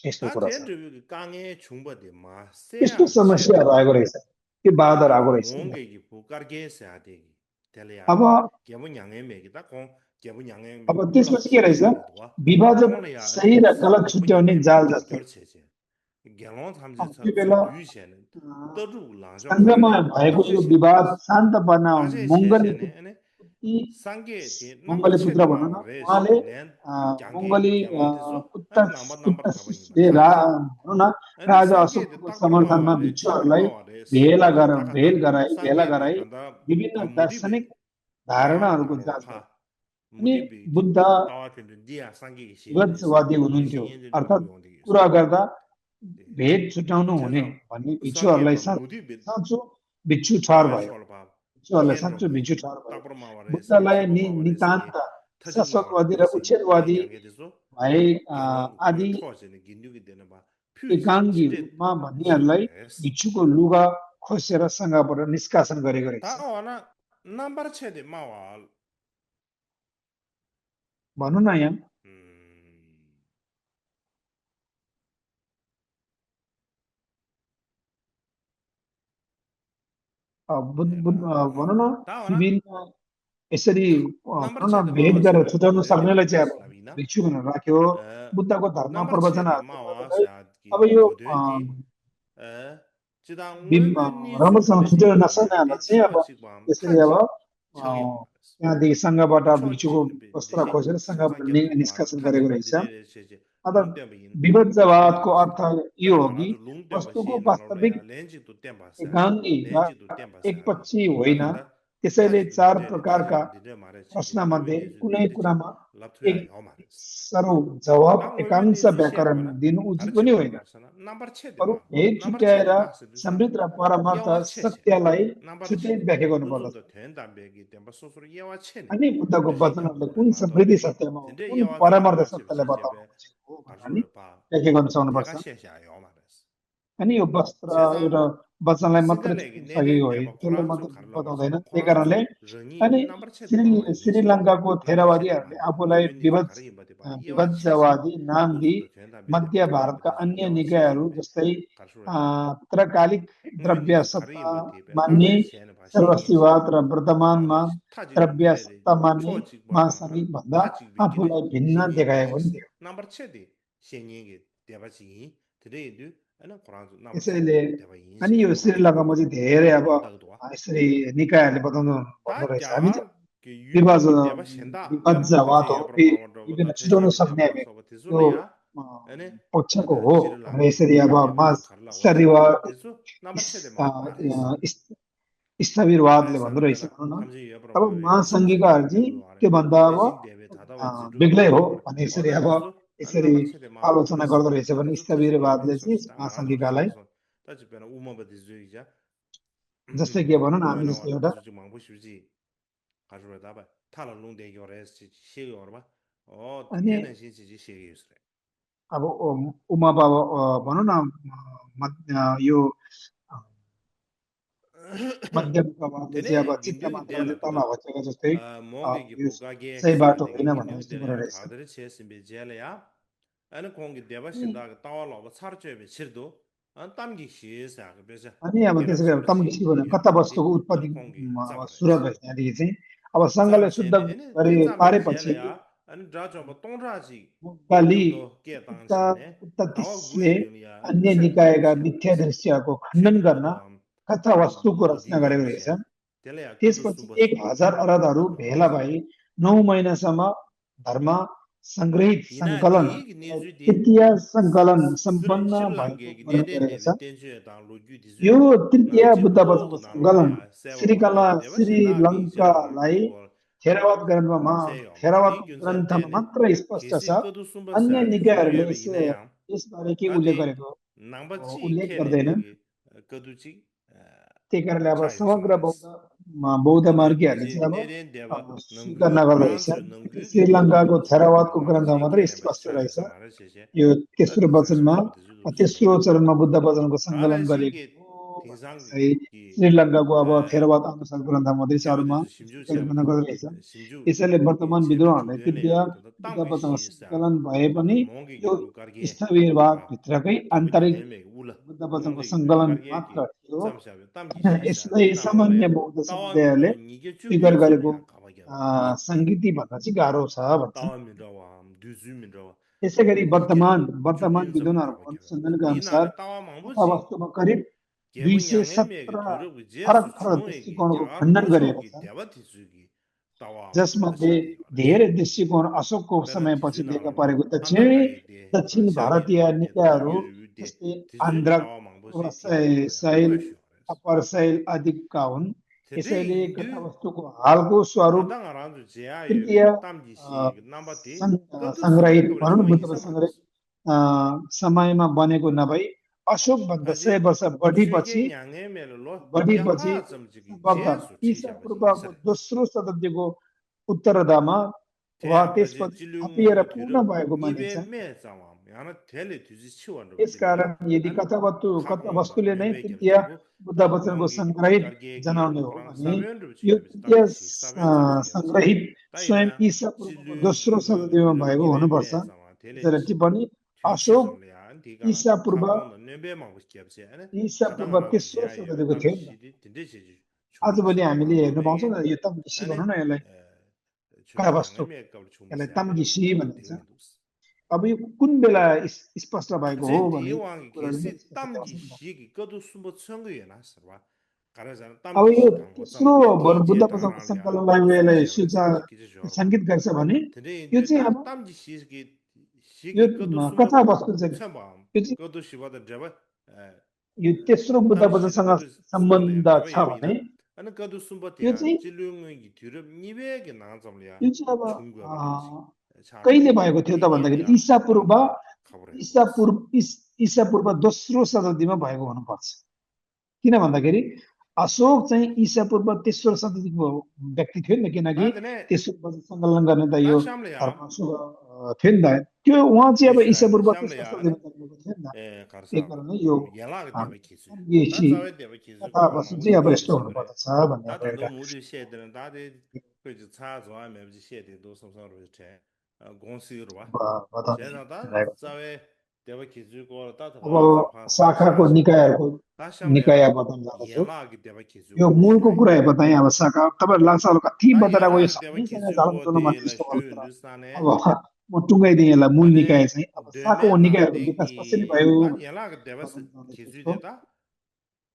यस्तो 다 कुरा छ 젠드 강에 중버데 마 यस्तो 세야 समस्याहरू 체도 आएको रहेछ त्यो बाधाहरू 다도 आएको रहेछ 몽게기 부가르게세 되기 अब 텔레야게 개분 양의 맥이다 공 개분 양의 अब 맥 몰라 त्यसपछि के रहेछ 시시도와 विभाजक 공래야 아니 सही र गलत 개분 छुट्याउने 양의 जाल 맥 जस्तै 결체제 개론 삼지 त्यो 서 बेला 류시에는 떠루 랑정 सङ्घमा 가래 भएको यो 다주시에 विवाद शान्त पार्न 다제 मङ्गली 체제네 아니 상게 디 넘버 मङ्गली पुत्र 체데 भनौँ न 마와레스 उहाँले 렌 मङ्गली 양게 개론 되서 पुत्र 아니 넘버 가방이 पुत्रले 마차지 भनौँ न 아니 राजा 상게 अशोकको 딱으로 समर्थनमा 마와레 지금 भिक्षुहरूलाई 마와레스 다간다 भेला 상게비 गराई 간다 विभिन्न दार्शनिक 무디베 다 धारणाहरूको 나로로 जाँच गरे 파 अनि 무디베 बुद्ध ता와 텐데 디아 상게 시에레스 विभत्सवादी हुनुहुन्थ्यो 신인들 अर्थात् 누구 용되게 कुरा 있어 गर्दा 네 भेद छुटाउनु हुने 제가 भन्ने भिक्षुहरूलाई 상게바 무디베 साँचो भिक्षु ठहर ता와 भयो 쇼르바 भिक्षुहरूलाई साँचो 켄로베 भिक्षु ठहर भयो 딱으로 마와레스 बुद्धलाई 지금 마와레스 नितान्त 터진 शाश्वतवादी र 마와레스 렌 उच्छेदवादी 양게 돼서 भए 개론 आदि 토아제는 긴두기 되는 바 퓨지 एकाङ्गी 집제 रूपमा भन्नेहरूलाई 지브레스 भिक्षुको लुगा खोसेर सँगाबाट निष्कासन गरेको रहेछ 다 와나 넘버 체데 마와 भनौँ न यहाँ 음 भनौँ न 다 와나 विभिन्न यसरी 넘버 भनौँ न 체데 भेद 마와 गरेर 지브레 छुटाउन 렌데 सक्नेलाई चाहिँ अब 베데레스 भिक्षु भनेर राख्यो बुद्धको धर्म 넘버 체데 प्रवचनहरू 마와 सुन्नलाई अब 사기 यो 고된디 지당 बिम 외면이 राम्रोसँग 수르베디 छुट्याउन नसक्नेहरूलाई 렌데 चाहिँ अब 초직밤 यसरी अब 타지 청여 말았어 त्यहाँदेखि सङ्घबाट भिक्षुको 초직비 वस्त्र 대신 खोसेर सङ्घबाट 상상게 말 निष्कासन गरेको 타지 रहेछ 데데레 체제 अर्थात 룽데빈 विभजवादको अर्थ 룽데바시다 यो 그러나 हो कि 말아도 वस्तुको 룽데바시 वास्तविक 나로래야 렌지도 땜바사 एकाङ्गी र 렌지도 땜바사디 एकपक्षी होइन 다간다 त्यसैले 타지도 चार 디데레 प्रकारका 타지도 디데 말했지 प्रश्नमध्ये 외면이 कुनै 렌데지 कुरामा एक 랍투야 요 말했어 सरल जवाब 당 एकांश 외면이 व्याकरण 시야거나 दिनु उचित पनि 가르치고 होइन 말잖아 넘버 체데 बरु 마 भेद 넘버 छुट्याएर 체데 마스 두사네 समृद्ध र परमार्थ 예와 체체 सत्यलाई 넘버 छुट्टै 체데 व्याख्या 그 गर्नुपर्दछ 정도 된다 배기 때문에 소소로 예와 체네 अनि बुद्धको 그러니까 वचनहरूले कुन 마도 समृद्धि 배기 सत्यमा हो 근데 कुन 예와 परमार्थ 가르마 सत्यलाई बताउनु 시제베 खोजेको हो भनेर नि 가르를 봐 व्याख्या गर्न सक्नुपर्छ 대가 셰샤요 말했어 अनि यो वस्त्र 세상 एउटा वचनलाई मात्रै 신들에게 छुट्न 내내 सकेको हो 대바 त्यसले 코란주 मात्रै 갈라버서 बताउँदैन त्यही कारणले 코란주 르니 अनि 넘버 체데 마와 이니시도 श्रीलङ्काको 넘버 체데 थेरवादीहरूले 마와 आफूलाई 외면이 가르기 뭐데 봐 예와 체제 विभज्जवादी नाम दिई 고수도 된다 배데 मध्य 가르기 भारतका 뭐데 अन्य 예와 निकायहरू 체제 배 जस्तै 가르를 봐 त्रकालिक द्रव्य 외면이 सत्ता 가르기 뭐데 배 मान्ने 나네 시에는 봐 신인시 सर्वस्तिवाद र वर्तमानमा 말레 타지도 द्रव्य 디데레 सत्ता मान्ने 초직 봐봐라 महासङ्घिक भन्दा 타직 비기데 आफूलाई भिन्न 신이 देखाएको पनि 베스 थियो 넘버 체데 신이게 대바지 드레이드 아니 코란주 넘버 체데 त्यसैले 마 대바 अनि 인시야 यो 망보고 श्रीलङ्कामा चाहिँ धेरै 다 अब 닌다고도 와 यसरी निकायहरूले बताउनु भन्दो 다 रहेछ हामी चाहिँ 야, 그 유명이 대바 신다 내가 विभज्जवाद 탐지 हो 옆으로 마음으로 विभिन्न 다 छुटाउन 대신비 सक्ने 대바로 서버 त्यो 대술이야 अ, 아니 पक्षको 어디 हो भनेर 시릴랑게 यसरी अब 대바로 가려고 स्थविरवाद 시리고 대수 넘버 체데 마 말했어 स्थविरवादले भन्दो 대사는 रहेछ 배나 भनौँ न 탐지 옆으로 अब 뭐 महासङ्घिकाहरू चाहिँ 대로 아래 त्योभन्दा अब 대신 대베 다다와 지루도 बेग्लै हो 뭐 भने यसरी 어디 अब 대수 아니 यसरी 넘버 체데 마 आलोचना 말했어 गर्दो रहेछ भने 대수 터지 स्थविरवादले 외면이 चाहिँ 섭시다 마도 महासङ्घिकालाई 대바서 따지 배나 우마바 대주이자 जस्तै कि भनौँ न हामी 뭐나 जस्तो 와라 एउटा 대수 망보 싶지 가지고 다봐 탈을 농대 요래스 시기 얼마 अनि 되는 신지 시기 있으래 अब उमा बाबा भनौँ न यो मध्यमकामा चाहिँ अब Tene चित्त gindu gi मात्रले dela तल tanda बचेको जस्तै monge gi यो buka ge सही se बाटो de होइन gi भन्ने gindu जस्तो de कुरा ya रहेछ thadare che simbe jela ya ane kongi deba अनि shinda ga tawa lo ba char chebe chirdo an tam gi shi sa ga besa अनि अब gelab त्यसो गरी samra तम shi घिसी भन्यो yo कता ge de वस्तुको उत्पत्ति ane kongi अब zamra सुरुवात se भएछ त्यहाँदेखि चाहिँ अब zam सङ्घले शुद्ध che ne ane गरी te zambe पारेपछि jela ya ane dra chomba tongra ji गाली gyudo ke tang उता shi ne उता tawa त्यसले gui ling ya ane अन्य chir ge निकायका shi ya मिथ्या besa दृश्यको खण्डन chiri गर्न godo am कथा tam वस्तुको रचना lodi गरेको ge रहेछ se tele ya kadu त्यसपछि sumba 1000 अरबहरू भेला भई 9 महिनासम्म धर्म सङ्ग्रहित ina सङ्कलन ti ni ju di तृतीय सङ्कलन सम्पन्न Sri भएको Lanka ki वर्णन deden गरेको de छ tension ta lo ju di यो zu तृतीय na ji Buddha lo वचनको gu na lo सङ्कलन ya se wa ba de de ba shin da ki je la श्रीलङ्कालाई ki go Theravada ग्रन्थमा se yo ma Theravada ti gyun san de ग्रन्थमा ne मात्र स्पष्ट ki si छ ko du sum ba अन्य sa ge zu निकायहरूले yue be ina ya यसबारे केही a उल्लेख de गरेको nang ba chi उल्लेख ke ne de गर्दैनन् ge ko du chi त्यही कारणले अब cha yu sa समग्र ma res बौद्ध de de मार्गीहरूले je चाहिँ अब de den de ba nang स्वीकार gu नगर्दो ran रहेछ zu nang gu ge ko du श्रीलङ्काको थेरवादको ma ग्रन्थमा chi मात्रै ke ne ba स्पष्ट cha yu रहेछ sa ma res che यो a तेस्रो ti sa वचनमा su ba de zu shi de तेस्रो चरणमा बुद्ध वचनको सङ्कलन ala गरिएको shinge हो tingsang भन्ने चाहिँ ki श्रीलङ्काको अब थेरवाद अनुसार ग्रन्थ मात्रै छ cheba अरूमा de shimju स्वीकार cheba गर्न de गर्दो रहेछ shimju यसैले ki वर्तमान cheba विद्वानहरूले chugde ne तृतीय ya ta Buddha tam gi वचनको shi sa सङ्कलन भए ta da पनि monge यो gi lukar ge ta स्थविरवादभित्रकै cheba gi आन्तरिक leme ula Buddha वचनको monge gi सङ्कलन lukar ge मात्र ki थियो sam sha tam gi shi sa यसलाई ti na lo le सामान्य ya बौद्ध tawa mi समुदायले do ni ge chu स्वीकार gi sam गरेको ya ka ba ge ni सङ्गीति भन्न चाहिँ गाह्रो छ भन्छ tawa mi do wa du zu mi do त्यसै गरी ni ge chu वर्तमान gi sam ka ba विद्वानहरूको ge अनुसन्धानका ni na अनुसार le tawa mang bu chi कथावस्तुमा करिब Gyabu nyangay mege 217 gyurub फरक jesu फरक chungay gi दृष्टिकोणको gyaa खण्डन losho गरिएको gi छ dewa tisu gi tawa mangbo da जसमध्ये shade yoris. धेरै दृष्टिकोण अशोकको Pera समयपछि tisu देखा nalala परेको handa kage de दक्षिण shage भारतीय ryu de da निकायहरू yu ryu de जस्तै tisu Andhra tawa mangbo shi tina lo ya शैल kuwa shio yoris. अप्पर शैल आदिका हुन् Tete यसैले indu कथावस्तुको हालको स्वरूप tanda nga ranzu jaya तृतीय yobe tamji shi namba ti kadu sumba सङ्ग्रहित kabra भनौँ न chunga बुद्ध isa सङ्ग्रहित maris. समयमा बनेको नभई अशोकभन्दा 100 Taji वर्ष shuige बढीपछि nyangay me lo बढीपछि yaha zamji gi सम्भवतः jesu chi ईसा shabaji पूर्वको isa दोस्रो शताब्दीको उत्तरार्धमा वा Tēyā bāzi त्यसपछि थपिएर jīlūngu पूर्ण gyūrūp भएको nīvē मानिन्छ mē tsāwām, yāna tēli tūzi chiwa rūp jīla yā, यसकारण यदि āni कथा kāpōng dā वस्तुले नै nūmbē gyab तृतीय chāgu, बुद्ध tā वचनको mōngi सङ्ग्रहित lūkār gēgi जनाउने हो Kurāng भने sābyōn rūp यो chīga bēs, tam तृतीय jīshī sābyōn chāb chīga bēs, सङ्ग्रहित tā स्वयं yinā ईसा पूर्वको jīlūngu दोस्रो gyūrūp शताब्दीमा gyūrūp भएको nīvē हुनुपर्छ mē tsāwām, tēli तर टिप्पणी tū chī Ashok samla yā, āni tī kārāng ईसा पूर्व kāpōng dā nūmbē māngbō gyab chī, āni ईसा tātā पूर्व ngā rāntu तेस्रो jīyā yō, शताब्दीको tam थियो नि त jīshī dī, tīndē chī jī chūngu आज yī पनि sā, हामीले mā tō हेर्न bēgi, पाउँछौँ नि यो तम्घिसी āni भनौँ न यसलाई chūngu कथावस्तु nyāngā mē kāpō chūngu यसलाई sā, āni तम्घिसी tā भनिन्छ tēng mē dūs. अब यो कुन बेला स्पष्ट भएको हो chen di भने wang कुराहरू kesi चाहिँ स्पष्ट tam थाहा gi छैन। shi gi ge du sum bo chang ge na sa ba kara jan tam अब gi यो shi thang bo cham तेस्रो an ti Buddha je dang पुस्तकको rang lia ge सङ्कलनलाई du sum bo यसलाई je ba sam ji ki je jor ba सङ्गीत गर्छ भने de de यो de चाहिँ da अब tam gi shi यो gi ge du sum bo कथा वस्तु चाहिँ cham ba यो चाहिँ ge du shi ba da je ba यो तेस्रो Buddha tam shi da पुस्तकसँग ge du sum le सम्बन्ध je ba छ ye bi भने da an ge du sum bo यो ya चाहिँ ji lu ngi gi tu re ni be ge na zam lia यो चाहिँ अब chung ge ba de ji cha ge कहिले भएको थियो त ti ge भन्दाखेरि ya tam gi khabar hai ईसा पूर्व दोस्रो शताब्दीमा भएको हुनुपर्छ किन भन्दाखेरि अशोक चाहिँ ईसा पूर्व तेस्रो शताब्दीको व्यक्ति थियो नि त किनकि ba de ne तेस्रो पछि सङ्कलन गर्ने त ta यो sham le ya धर्म थियो नि त त्यो उहाँ चाहिँ अब ईसा Israel पूर्व shamla तेस्रो ya शताब्दीमा जन्मेको थियो नि त त्यही karsa कारणले यो yala ga deba kisu ta AC zawe deba kisu कथा kwa वस्तु ma चाहिँ usu अब ge यस्तो se bare हुनुपर्दछ भन्ने ta अब de एउटा no mu de she de da de ko ji cha zo a me ji she de do sam sam ro che gong si ro ba she बताउने na da रहेको छ zawe deba kisu ko ta ta अब ba za pha sa sha शाखाको shi de निकायहरूको ta shamla निकाय ya बताउन जाँदछु yala ga deba kisu यो ko मूलको shwe कुरा बताएँ अब शाखा तपाईँहरू लाग्छ होला कति ta बतराको यो yala ga deba सानै kisu ko झालमटोलमा de la त्यस्तो shwe गर्नु तर hindustan अब e म टुङ्गाइदिएँ यसलाई मूल निकाय ane चाहिँ अब शाखाको deme na निकायहरूको de विकास कसरी ki भयो ta भनेर yala ga deba बताउन जाँदैछु kisu यसको de da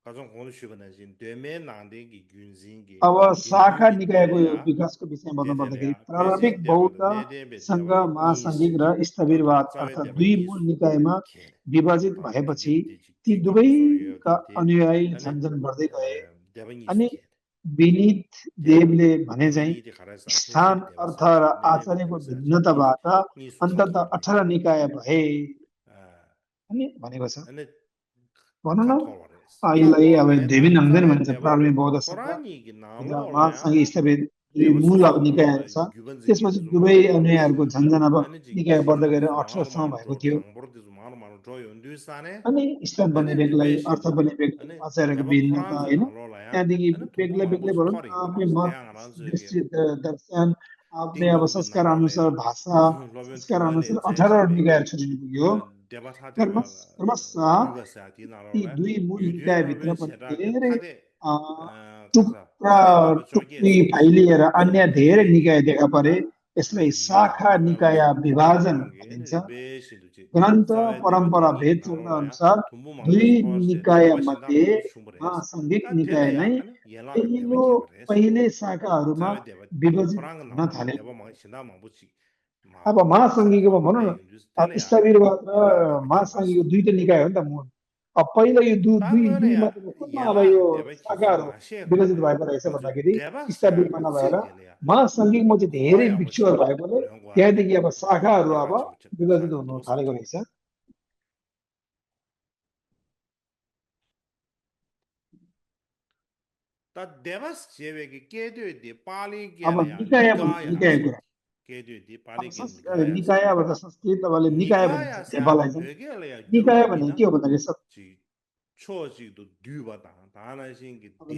가정 공부 시간에 되메 나데기 균진기 अब शाखा 딘두기 निकायको यो 텔레야 विकासको विषयमा भन्नु पर्दाखेरि 데데레야 प्रारम्भिक 페지 बौद्ध 데바다 네데베 सङ्घ 데바 महासङ्घिक र 이스기 स्थविरवाद 다다라 짜웨 अर्थात् 데바 दुई मूल 기수 निकायमा खे विभाजित 다 भएपछि 딘데 ती 쥐기 소리요 दुवैका 딘데 अनुयायी 아니 झन्झन बढ्दै गए 데바 अनि 이스기 विनित 데야 देवले भने चाहिँ 데바니데 가라사 स्थान 페지 데바 अर्थ र 사베 नेनेबे आचार्यको 데바 साचे 니 भिन्नताबाट निसु अन्तत खाथोरले 18 निकाय भए 아 अनि भनेको छ 아니 भनौँ न खाथोरलेस यसलाई अब खाथोरले धेरै 다 नङ्दैन 짜웨 भनिन्छ 데바 प्रारम्भिक बौद्ध सङ्घ 코라니기 र 나로래 महासङ्घ स्थविर दुई 데바 मूल अब 수수도 निकायहरू 알아 छ 규번지기 त्यसपछि 좀 दुवै 마로 마로 अनुयायीहरूको झन्झन अब 아니지 निकाय बढ्दै गएर 시그르디즈 마로 18 सम्म 마로 भएको 조 थियो 당보르디즈 마로 마로 조 연두산에 अनि स्थान बन्ने 아니 बेगलाई 리베시 अर्थ बन्ने बेग 아니 आचार्यको 데바 भिन्नता 코란즈 होइन 나로래 त्यहाँदेखि बेग्लै बेग्लै भनौँ न आफ्नै मत दृष्टि दर्शन आफ्नै अब संस्कार अनुसार भाषा संस्कार अनुसार 18 निकायहरू छुटिनु पुग्यो क्रमशः ती दुई मूल निकायभित्र पनि धेरै टुक्रा टुक्री फैलिएर अन्य धेरै निकाय देखा परे यसलाई शाखा निकाय विभाजन भनिन्छ ग्रन्थ परम्परा भेद चल्न अनुसार दुई निकाय मध्ये महासङ्घिक निकाय नै पहिले शाखाहरूमा विभाजित हुन थाले अब महासङ्घिकमा भनौँ न अब स्थविरवाद र महासङ्घिक दुईटा निकाय हो नि त मूल अब पहिला यो दुई मध्ये कुनमा अब यो शाखाहरू विभाजित भएको रहेछ भन्दाखेरि स्थविरमा नभएर महासङ्घिकमा चाहिँ धेरै भिक्षुहरू भएकोले त्यहाँदेखि अब शाखाहरू अब विभाजित हुन थालेको रहेछ अब निकाय कुरा निकाय भन्दा संस्कृत तपाईँले निकाय भनिन्छ नेपाललाई चाहिँ निकाय भनेको के हो भन्दाखेरि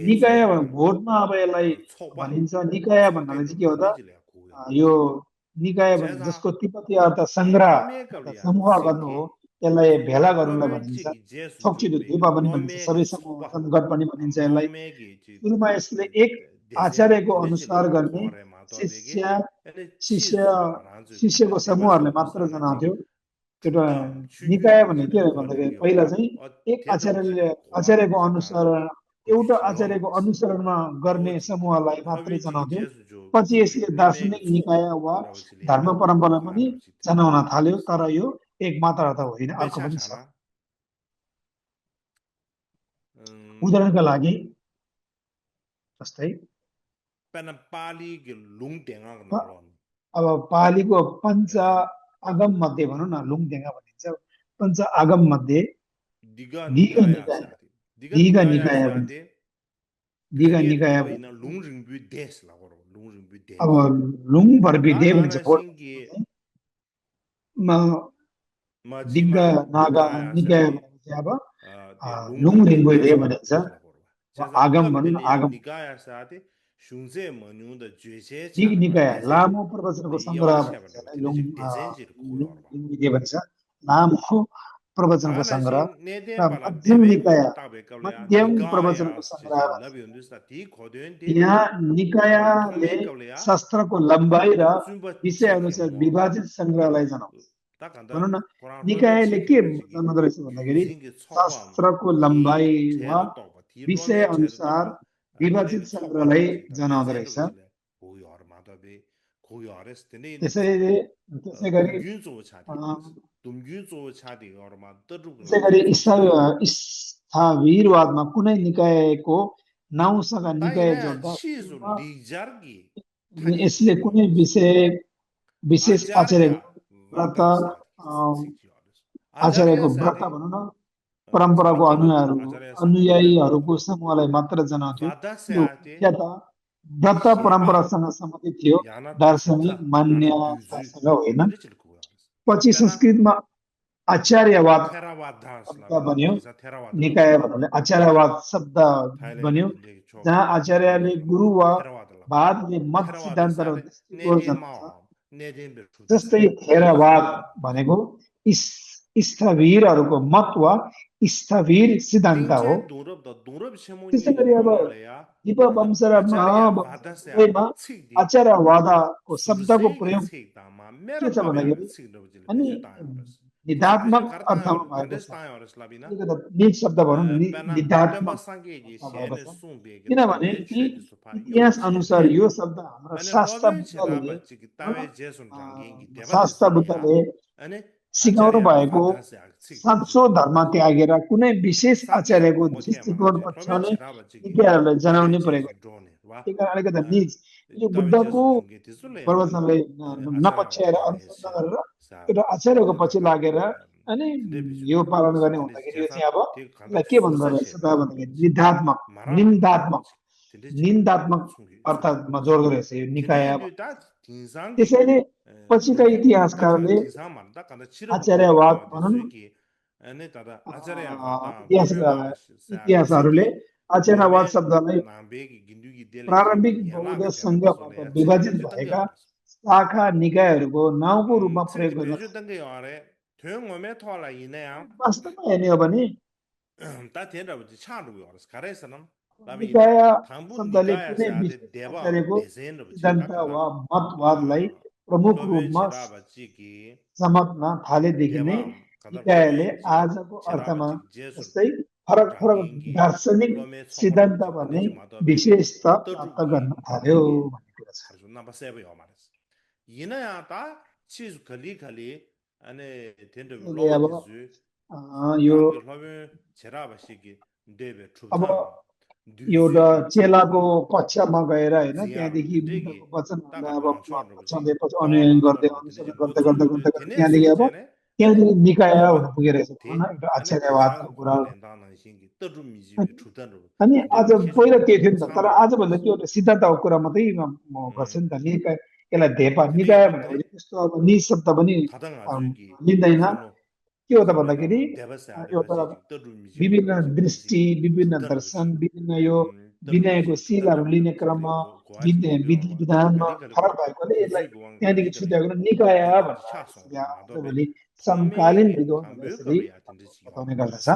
निकाय भोटमा अब यसलाई भनिन्छ निकाय भन्नाले चाहिँ के हो त यो निकाय जसको तिब्बतीय अर्थ सङ्ग्रह समूह गर्नु हो यसलाई भेला गर्नुलाई भनिन्छ छोक्चिदो द्वीप पनि भनिन्छ सबै समूह गठ पनि भनिन्छ यसलाई सुरुमा यसले एक आचार्यको अनुसार गर्ने शिष्यको समूहहरूले मात्र जनाउँथ्यो एउटा निकाय भन्ने के हो भन्दाखेरि पहिला चाहिँ एक आचार्यको अनुसार एउटा आचार्यको अनुसरणमा गर्ने समूहलाई मात्रै जनाउँथ्यो पछि यसले दार्शनिक निकाय वा धर्म परम्परा पनि जनाउन थाल्यो तर यो एक मात्र त होइन अर्को पनि छ उदाहरणका लागि जस्तै अब पालीको पञ्च आगम मध्ये भनौँ न लुङदेङा भनिन्छ पञ्च आगम मध्ये दिघ निकाय अब लुङ भर्बिदे भन्छ दिघ नागा निकाय भनेपछि अब लुङ रिङ्गुदे भनिन्छ आगम भनौँ न आगम दिघ निकाय लामो प्रवचनको सङ्ग्रह भन्छ लामो प्रवचनको सङ्ग्रह र मध्यम निकाय मध्यम प्रवचनको सङ्ग्रह यहाँ निकायले शास्त्रको लम्बाइ र विषय अनुसार विभाजित सङ्ग्रहलाई जनाउँछ भनौँ न निकायले के जनाउँदो रहेछ भन्दाखेरि शास्त्रको लम्बाइ वा विषय अनुसार विभाजित सङ्ग्रहलाई जनाउँदो रहेछ त्यसै गरी स्थविरवादमा कुनै निकायको नाउँसँग निकाय जोड्दा यसले कुनै विशेष आचार्यको व्रत भनौँ न परम्पराको अनुयायीहरूको समूहलाई मात्र जनाउँथ्यो या त व्रत परम्परासँग सम्बन्धित थियो दार्शनिक मान्यतासँग होइन पछि संस्कृतमा आचार्यवाद शब्द बन्यो निकाय भन्नाले आचार्यवाद शब्द बन्यो जहाँ आचार्यले गुरु वा वादले मत सिद्धान्त र दृष्टिकोण जनाउँछ जस्तै थेरवाद भनेको स्थविरहरूको मत वा स्थविर सिद्धान्त हो त्यसै गरी अब दीपवंश र महावंशमा आचार्यवादको शब्दको प्रयोग के छ भन्दाखेरि अनि निधात्मक अर्थमा भएको छ निज शब्द भनौँ निधात्मक भएको छ किनभने ती इतिहास अनुसार यो शब्द हाम्रो शास्त्र बुद्धले सिकाउनु भएको साँचो धर्म त्यागेर कुनै विशेष आचार्यको दृष्टिकोण पछ्याउने निकायहरूलाई जनाउनै परेको त्यही कारण अलिकति निज यो बुद्धको प्रवचनले नपछ्याएर अनुसन्धान गरेर एउटा आचार्यको पछि लागेर अनि यो पालन गर्ने हुँदाखेरि यो चाहिँ अब के भन्दो रहेछ त भन्दाखेरि निन्दात्मक अर्थमा जोड्दो रहेछ यो निकाय त्यसैले पछिका इतिहासकारले आचार्यवाद भनौँ न इतिहासहरूले आचार्यवाद शब्दलाई नाम्बेकी गिन्दुकी देले प्रारम्भिक याला बौद्ध के देवा सङ्घबाट कसोले विभाजित पेजु तंगे भएका आरस शाखा निकायहरूको नाउँको रूपमा प्रयोग छिर्की गर्न पेजु तंगे आरे थ्योङ ओमे थोला इनेया वास्तवमा हेर्ने हो भने ता थिएन अब छाडु आरस खरेसनम लाबि इने निकाय थाम्बु शब्दले निकाय कुनै से आते विशेष देवा आचार्यको देसेन र सिद्धान्त छिटा वा मतवादलाई प्रमुख लोबे रूपमा छिरा बच्ची की समात्न थालेदेखि नै देवा कदर लोबे निकायले ची आजको छिरा अर्थमा बच्ची जेसु जस्तै फरक फरक रागिङकी दार्शनिक लोमे छोमरो सिद्धान्त ची भन्ने तनेजी माधवबेगी विशेषता प्राप्त तरुकी गर्न थाल्यो तंगे भन्ने कुरा छ खर्जु ना बसेबे होमारस यिना आता चिज खली खली अनि तेन्डो त्यसले लोबे अब दिजु यो रामगे लोबे छिरा बच्ची देबे अब ठुथाङ एउटा दुजुकी चेलाको पक्षमा गएर होइन जियार त्यहाँदेखि हुँदैकी बुद्धको ताका वचनहरूलाई अब लाङछोर बच्ची पछ्याउँदै तवा अनुयायन लाङछोर गर्दै बच्ची अनुसरण गर्दै बोचु गर्दै गर्दै गर्दै थेने त्यहाँदेखि अब सुचे ने त्यहाँदेखि निकाय देवा हुन पुगिरहेछ थे भनौँ न एउटा अनि आचार्यवादको देसाङ कुरा खोले दाना सिंगी तरु मिजिबे ठुतन अनि तिने आज खेसु पहिला त्यो थियो नि त तर छामा आजभन्दा के एउटा सिद्धान्तको कुरा मात्रै गर्छ नि त निकाय यसलाई धेपा तिने निकाय अब भनेको तिने चाहिँ त्यस्तो अब निशब्द पनि थदङ अम, हजुरकी लिँदैन सोनो के हो त खबेला भन्दाखेरि देवस आले एउटा बच्ची तरु मिजिबे विभिन्न बच्ची दृष्टि मिजिकी विभिन्न ठुतन दर्शन बच्ची विभिन्न यो तरु विनयको मिजिबे ठुतन शिलाहरू लिने बच्ची क्रममा गोवाज दिबे विधि अब विधानमा खली खली फरक को भएकोले यसलाई खुजु गुवाङ खली त्यहाँदेखि खली छुट्याएको निकाय देन्डो भनेर छासो यसरी माधवबे आजभोलि समकालीन थोमेके विद्वानहरूले थाम्बे यसरी कबे यातिन छि बताउने गर्दछ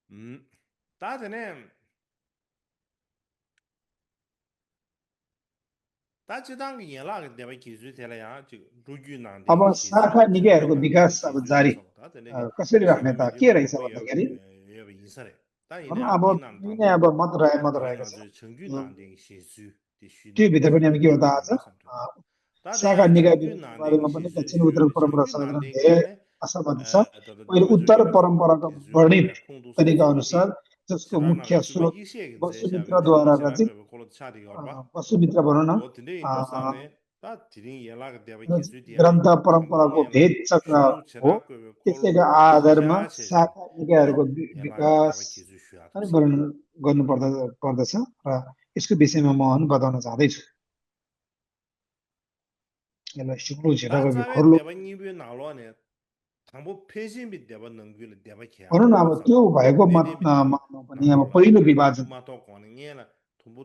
मारस ताजने ताजिदाङ येला देबे किजु तेला या रुगु नान्दे अब शिजु शाखा छिन्डो निकायहरूको गान्दे विकास अब शिजु जारी देसो ताजने के कसरी राख्ने शिगु त मिदि के रहेछ मादोबे भन्दाखेरि यो इसरे ता इने भनौँ आ अब दिनान दुई नै थाम्बो अब मत थिएन रहेको छ हजुर छङ्गु नान्दे शिजु त्यो दिसिना भित्र पनि अब के हो त आज माना सन्त ताते शाखा निकाय छङ्गु विभाजनको नान्दे बारेमा पनि शिजु दक्षिण सु उत्तर परम्परा छङ्गु शास्त्रमा नान्दे के धेरै याने आशावादी छ त पहिले देबजु उत्तर केले परम्पराको तेजु वर्णित खुङदु तरिका ससुकी अनुसार जसको छिराना मुख्य सुबे स्रोत इसे जेसाबे वसुमित्रद्वारा थुङछि रचित राको कोलो छादी गर्बा वसुमित्र भनौँ न ओ तिने हिन्दुस्ताने ता तिने येला देबे रचित किजु दियाले ग्रन्थ परम्पराको थाम्बुङेला भेद चक्र सुनु हो छिराको कोलो त्यसैको शिजा आधारमा छे शाखा अनि निकायहरूको येला विकास देबे किजु अनि सुयातस वर्णन पर्दछ र यसको विषयमा म पनि बताउन चाहँदैछु यसलाई सिक्नु ता छिटो चाबे खोर्लो देबे निबे नालो ने थाम्बो फेजिन बि देबे नंगुले देबे ख्या भनौँ न अब खर्चम त्यो भएको नेने बि देबे मान्नु पनि अब नालो पहिलो थम्बु विभाजन मातो कोने नेला थम्बु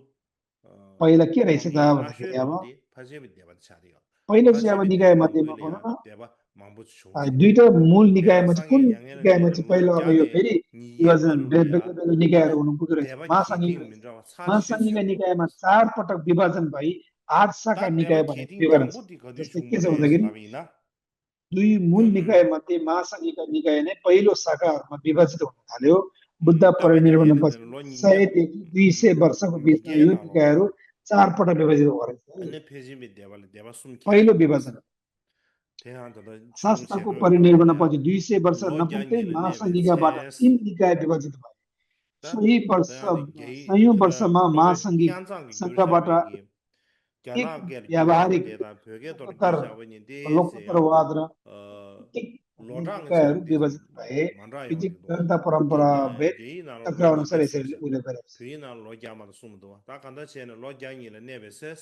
पहिला के रहेछ त नंगी भन्दाखेरि आशे अब रबदि फजे बि देबे छादी पहिलो चाहिँ फजे अब बि निकाय देबे मध्येमा नंगुले या भनौँ न देबे मांबु छुङछि दुईटा मूल देबा निकायमा चाहिँ सँगै कुन याङेले निकायमा नेले चाहिँ लो पहिलो अब यो ज्याने फेरि निये विभाजन बरुले या बेग्लै बेग्लै अनि निकायहरू हुनु पुग्यो रहेछ देबा महासङ्घिक खिदिङ रहेछ मिन्द्र सा महासङ्घिक शिष्य निकायमा 4 पटक विभाजन भई 8 ता शाखा देबा निकाय भनेर खिदिङ विवरण छ थाम्बु दि कदि जस्तै के छ छुङबरे भन्दाखेरि लाबिना दुई मूल निकाय मध्ये महासङ्घिक निकाय नै पहिलो शाखाहरूमा विभाजित हुन थाल्यो बुद्ध तबे निहेले परिनिर्वाणपछि लो निया 100 देखि 200 वर्षको बिचमा निगे यो नालो निकायहरू 4 पटक विभाजित भएका अनि रहेछ फेजी बि देवाले देवा सुम ख्या पहिलो मारस विभाजन त्यहाँ त छुङ शासनको छेको कबले परिनिर्वाणपछि 200 वर्ष लो नपुग्दै ग्याङ्गिले ने महासङ्घिकाबाट बेचेस 3 निकाय विभाजित भए त सोही वर्ष तयाले गेइ सयौं तर वर्षमा लोबे महासङ्घिक ख्यान्चाङ गिर्सा सङ्घबाट बेगी एक क्याना गेल गिर्सा व्यावहारिक देदा फेगे तर लोकोत्तर गिर्सा पनि देसे या लोकोत्तरवाद र अ नैतिक भन्ने लोटाङ निकायहरू छ्याङ दिस विभाजित भए मनरा यो यो चाहिँ नि दो ग्रन्थ परम्परा गेना भेद गेइ न चक्र लो नि अनुसार यसरी बेसेस उल्लेख गरेको छ फेरि न लो ग्यामा सुम दो ता कन्दा छेन लो ग्याङ्गिले ने बेसेस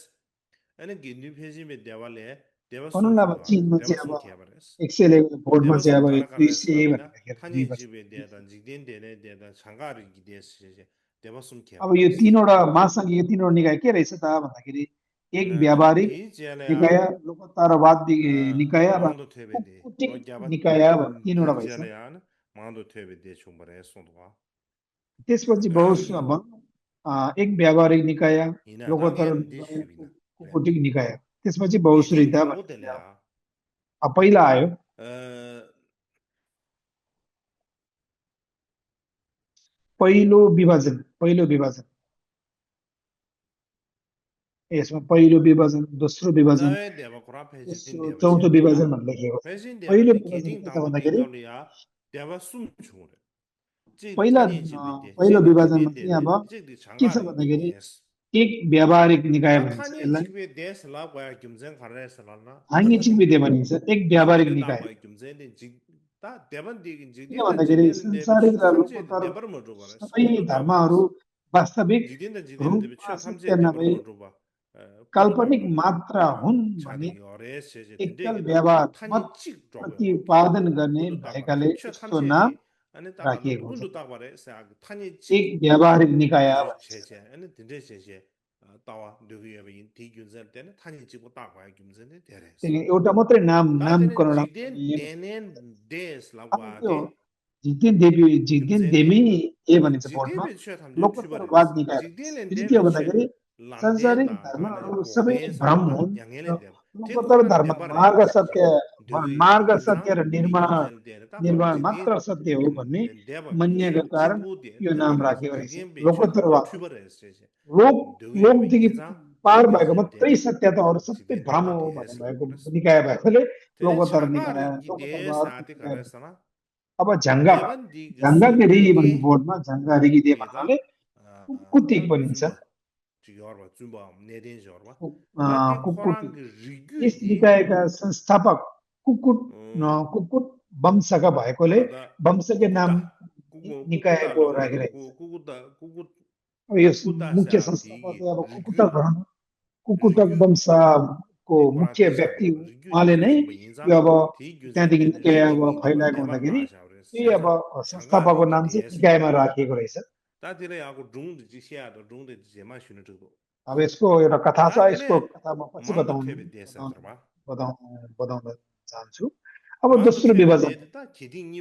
अनि गिन्नु फेजी बे देवाले देवा भनौँ सुम न अब छुङवा चिनमा देवा चाहिँ सुम अब ख्या बरेस 100 लेभल भोटमा देवा चाहिँ सुम अब खरा खरेस 200 लाबिना भनेर थानी विभाजित जिबे देदा जिग्देन देने देदा छंगार गिदेस देवा सुम ख्या अब यो बरेस तीनवटा महासङ्घीय तीनवटा निकाय के रहेछ त भन्दाखेरि एक व्यावहारिक ती ज्याले निकाय लोकोत्तरवाद निकाय र मान्दो थेबे दे कूटनीतिक लो ग्याबा निकाय भने ती तीनवटा भएछ ज्याले यान मान्दो थेबे दे छुम्बरे सोदवा त्यसपछि एक व्यावहारिक निकाय हिना लोकोत्तर नागेन दे निकाय सुबिना कूटनीतिक निकाय त्यसपछि गिदिङ बहुश्रुता थाम्बो भन्ने तेले पहिला आयो पहिलो विभाजन यसमा पहिलो विभाजन दोस्रो विभाजन तवे देवा कुरा फेजिन तेस्रो देवा चौथो सेलिया विभाजन भन्ने लेखिएको छ फेजिन देवा पहिलो दे विभाजन गिदिङ के छ थाम्बो भन्दाखेरि दिगलिया देवा सुम छुरे जि पहिला थानी जिबे दे पहिलो जि विभाजनमा जिदिन चाहिँ दे अब जि दि के छ छंगार भन्दाखेरि गिदेस एक व्यावहारिक निकाय ता भनिन्छ थानी यसलाई जिबे देश ला गया किमजङ खरे सलाना हाङ्गी चिकबिदे भनिन्छ एक व्यावहारिक थाङले ला निकाय गया किमजङ दे जि ता देवन दि किन जिदिन भन्दाखेरि जिदिन देबे संसारिक र थाम्जे लोकोत्तर देबर मजो बरस सबै कुदु धर्महरू वास्तविक जिदिन देबे रूपमा छ थाम्जे सत्य देबर नभई मजो बा कुदु काल्पनिक डबल मात्र हुन् छादी भने गरे से जे तिन्दे एकल गेदा व्यवहार थानी मत चिक डबल प्रतिपादन गर्ने कुदु डबल भएकाले छ यसको थाम्जे दे नाम 아니 딱 가는 राखिएको छ 군도 딱 말해 사 탄이 एक व्यावहारिक निकाय 그 भन्छ 제제 아니 딘데 제제 따와 르기에 디균zel 때는 탄이 찍고 딱 와야 균zel이 되레스 त्यही एउटा मात्रै 다들 नामकरण 지된 데넨 अब त्यो 데스라고데 जितेन देमी 금전데 ए भनिन्छ बोर्डमा 지대베 쉐 탐주 लोकोत्तरवाद 튜버레스 निकाय 지대는 फेरि के हो 데베 쉐 भन्दाखेरि सांसारिक 란덴다 가네 धर्महरू सबै भ्रम 고벤사다 हुन् र 양엘에 데 लोकोत्तर 테코란 धर्म 데바레 세제 드위베 मार्ग सत्य 인자 र 디균zel 데는 딱 निर्माण 지딘 मात्र सत्य हो भन्ने 데바 मान्यका कारण 킨부데 यो नाम 데바레스 राखेको रहेछ 지딘 बे체 탐주 लोकोत्तरवाद 튜버레스 세제 लोक 드위베 लोकदेखि 인자 पार भएको 디균zel मात्रै 데네 सत्य त अरू सबै 지딘 भ्रम हो भन्ने 데스 भएको 그래서 निकाय भएकोले 되게 लोकोत्तर निकाय 차가리 이 लोकोत्तरवाद 대사한테 निकाय भन्छ। 가르쳐나 अब झङ्गा 대반디 그 झङ्गागिरी भन्ने 순대디 बोर्डमा झङ्गारिगी दे भन्नाले 대다 कुकुतिक 다 भनिन्छ 줌바 지겨워 줌바 내된 저봐 अ, 다디 कुकुतिक 코랑 그 यस 리규디 निकायका संस्थापक कुकुट कुकुट वंशका भएकोले 가다 वंशकै नाम 꾸꾸다 꾸꾸 꾸꾸다 निकायको 럭럭 राखिरहेको छ। 꾸꾸다 꾸꾸 अब यो मुख्य 꾸꾸다사 संस्थापक 디기 चाहिँ अब 리규 कुकुटक 리규 वंशको 디 मुख्य 코란테샤 व्यक्ति हो 리규 उहाँले नै 디규 यो 인자 अब 디 त्यहाँदेखि 균셀데 निकाय अब 리기 닌도바 फैलाएको 대바 हुँदाखेरि 따샤 그래서 त्यही अब 제자 संस्थापकको 장가리기 नाम चाहिँ 대스 निकायमा राखिएको रहेछ। 다들의 하고 둥드 지시야도 둥드 제마 쉬는 저도 अब यसको एउटा कथा छ, यसको 다들의 कथा म पछि 망도 퇴비 बताउन 대선들마 बताउन चाहन्छु। अब 망도 दोस्रो 퇴비 विभाजन 대다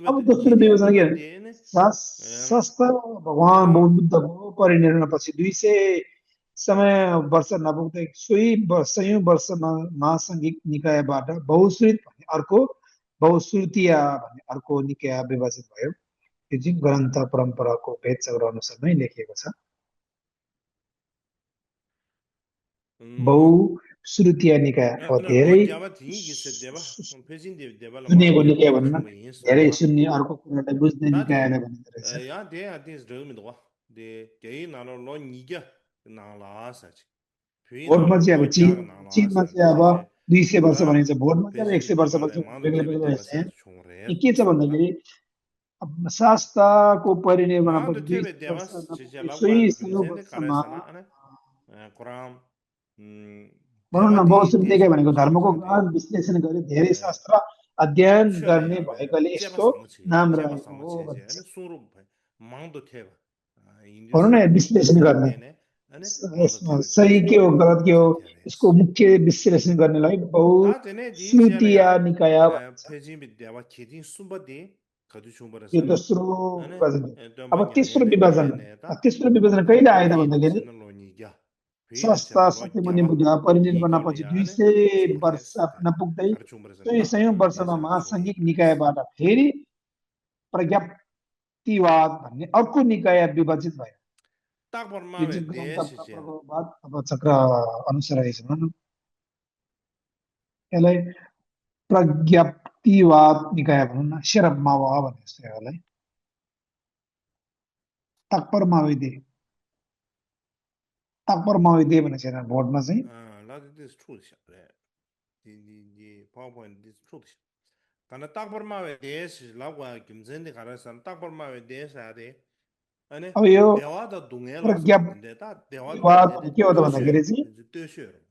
अब दोस्रो 기딩 विभाजन के 이바 भने 대는 शास्त्र भगवान 아 बुद्धको परिनिर्वाणपछि 200 समय वर्ष नपुग्दै सयौं वर्षमा महासङ्घिक निकायबाट बहुश्रुत भन्ने अर्को बहुश्रुतीय भन्ने अर्को निकाय विभाजित भयो। यो चाहिँ ग्रन्थ परम्पराको वेद चक्र अनुसार नै लेखिएको छ। बहुश्रुतीय निकाय अब धेरै 로 자바 딩이 있어 대바 패진 대바라 सुन्नेको 망도 निकाय 대바 भन्न 좀 धेरै 인스마 सुन्ने अर्को कुरालाई बुझ्ने 다디 निकायलाई भनिँदो रहेछ। 야 대야 디 저미도 데 개이 나로 로 니게 나라사지 फेरि भोटमा नालो चाहिँ अब लो ज्याग नालो चीनमा आसा चाहिँ अब जे 200 वर्ष गा भनिन्छ, भोटमा चाहिँ अब पेजिन 100 दे बाले वर्षपछि मानो बेग्लै थेबे बेग्लै देबा रहेछ। सा छोरे यी के छ भन्दाखेरि अब शास्त्रको मानो परिनिर्वाणपछि थेबे 200 देबा वर्ष जे नपुग्दै लगवा सयौं गुमजेन वर्षमा कारेसना अने कुराम भनौँ देबा न दि बहुश्रुतिकै देशमा भनेको छिन धर्मको खाते गहन विश्लेषण गरी धेरै शास्त्र अध्ययन छले गर्ने याबे भएकाले जेबा यस्तो समछि नाम जेबा रहेको हो समछि जे भनिन्छ। अने सुरुप भए मांदो थेबा भनौँ न इंग्लिश दी विश्लेषण गुन्जेल गर्ने देने अने मांदो यसमा थेबे सही देश के हो गलत के हो गुमजे यसको थेरेस मुख्य विश्लेषण गर्नेलाई 다 되네 디 बहुश्रुतीय 제라야 निकाय भनिन्छ। 페이지 밑에와 키딩 숨바디 가두 यो 춤버스나 दोस्रो 아니 विभाजन हो। अब 덤바 तेस्रो 양엘레 विभाजन 데네다 तेस्रो विभाजन कहिले आयो त 페이디 भन्दाखेरि 세는 로니야 페이디 शास्त्र 세는 सत्यमुनि 로냐바 बुद्ध परिनिर्वाणपछि 디걸이야 아니 200 वर्ष 춤브레스 नपुग्दै 가르 춤브레스는 딱 सयौं 말해 वर्षमा 대사 महासङ्घिक 쇼브레스 निकायबाट फेरि प्रज्ञप्तिवाद भन्ने अर्को निकाय विभाजित भयो। 딱 यो 버마베 चाहिँ ग्रन्थ देश제 परम्पराको अब चक्र अनुसार रहेछ भनौँ न। यसलाई प्रज्ञप्तिवाद निकाय भनौँ न, शेरब्मावा भने जस्तो यसलाई ताक्पर माविदे भनेको छैन भोटमा चाहिँ। 라디 디스 트루드샤 디 파워포인트 디스 트루드샤 간다 딱 버마베 대시 라고 김전데 가르선 딱 버마베 대사데 아니 अब यो 대화도 동해라서 प्रज्ञप्तिवाद 근데 다 대화도 भने 동해데 के हो त 뜻이에요. भन्दाखेरि चाहिँ 핀주 뜻이에요. यो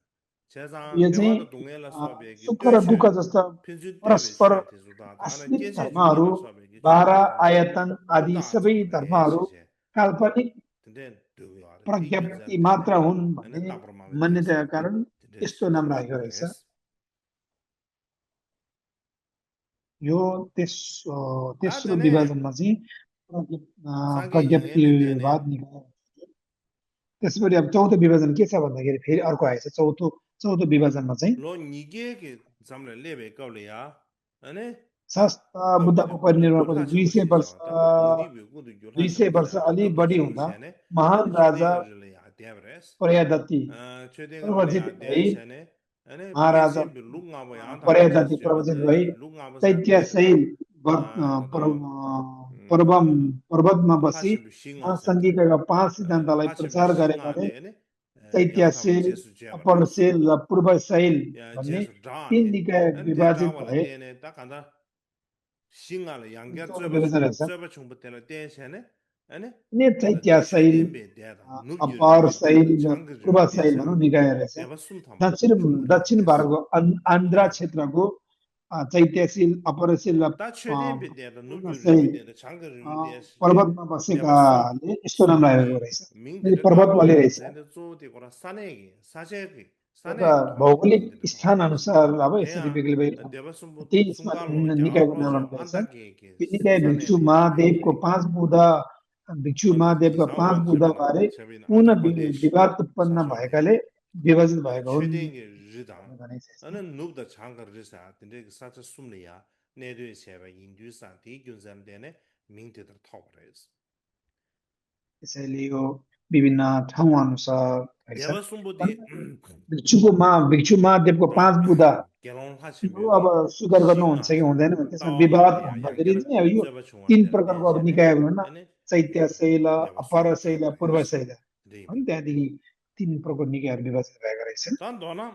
세상 चाहिँ 대화도 동해라서 베기 सुख र दुःख 뜻이에요. जस्ता 핀주 때베 परस्पर 쉐 त्यसु다 다나 आश्रित 깨제 धर्महरू 주기라서 베기 12 춤바 담자 आयतन आदि 다 सबै 잡으래 धर्महरू 시제 काल्पनिक 근데 되고요. प्रज्ञप्ति 디균잘 मात्र 때네 हुन् 아니 भन्ने 딱 버마베 मान्यताका 대사데 कारण यस्तो 드레스 नाम राखेको रहेछ। 그래서 यो 다 तेस्रो 되네 विभाजनमा चाहिँ 상계 양해를 प्रज्ञप्तिवाद 되네 निकाय। त्यसपछि अब चौथो विभाजन के छ भन्दाखेरि फेरि अर्को आएछ। चौथो विभाजनमा चाहिँ 로 니게게 잠래 레베 거려야 아니 शास्त्र 또 बुद्धको 그냥 구두 परिनिर्वाणपछि 교타 200 वर्ष 심으시죠. 어디 왜 구두 교타 200 वर्ष 심으시나? अलि 또 बढी हुँदा 심으시네. महान 아니 राजा 최대가를 야 대브레스. पर्यादत्ती 최대가를 प्रवचित 야 भई 대세네. 아니 महाराजा 페이지 룩가고 양다 पर्यादत्ती 제스 प्रवचित 제바데 भई 룩가고서 चैत्यशैल 데다 그다 पर्वतमा बसी 파시비 싱어서데 महासङ्घिका 5 सिद्धान्तलाई 파시비 प्रचार गरेकाले 싱어데네. चैत्यशैल 양타바 제스 제바레스. अपरशैल र पूर्वशैल 야 भन्ने 제스 3 라데. निकाय 아니 विभाजित 데다와라 भए 데네 딱 간다. 싱알 양게 चौथो विभाजन रहेछ। 쩌버 총부터는 대세네. 아니 अनि चैत्यशैल 최대인베 대다. 누르르 अपरशैल र 장그르 पूर्वशैल 대세네. भनौँ निकाय रहेछ। 대바 숨탐. दक्षिण भारतको आन्ध्र क्षेत्रको चैत्यशील अपरशील 다 최대한 비대다 누규르 पूर्णशैल 비대다 장거리 비대스 पर्वतमा 대바숨 बसेकाले यस्तो नाम राखेको 숨디 रहेछ। यदि 민들의 पर्वतवाली 따보 रहेछ। 젠데 쪼디고라 사내기 사제기 एउटा 사내 토 भौगोलिक 민들의 स्थान 토 अनुसार अब यसरी 대야 बेग्लै भइरहेको 대바숨 त्यही यसमा 순간로 निकायको नाम 야로저 राख्नु रहेछ। 안다게 यो निकाय भिक्षु 사내비 महादेवको 민들의 5 बुधा भिक्षु 안다 महादेवका 5 사원 बुधा 체비나 बारे 체비나 पुनः 안다 प्रदेश विवाद उत्पन्न 사쇼비 भएकाले विभाजित भएका हुन् 최대의 리다 भनेको छ। 나는 누구다 장거리사 근데 사자 숨리야 내도의 세바 인두사 대균산되네 민들의 토버레스 त्यसैले यो विभिन्न ठाउँ अनुसार रहेछ। 대바숨보디 भिक्षु महादेवको 5 बुधा 결혼 यो 하시면 अब स्वीकार गर्नुहुन्छ कि हुँदैन भने त्यसमा विवाद भन्दाखेरि चाहिँ अब यो 3 प्रकारको अरू निकाय भनौँ न, चैत्य शैल, अपर शैल, पूर्व शैल, अनि त्यहाँदेखि 3 प्रकारको निकायहरू विभाजित भएका रहेछन्। 단 너나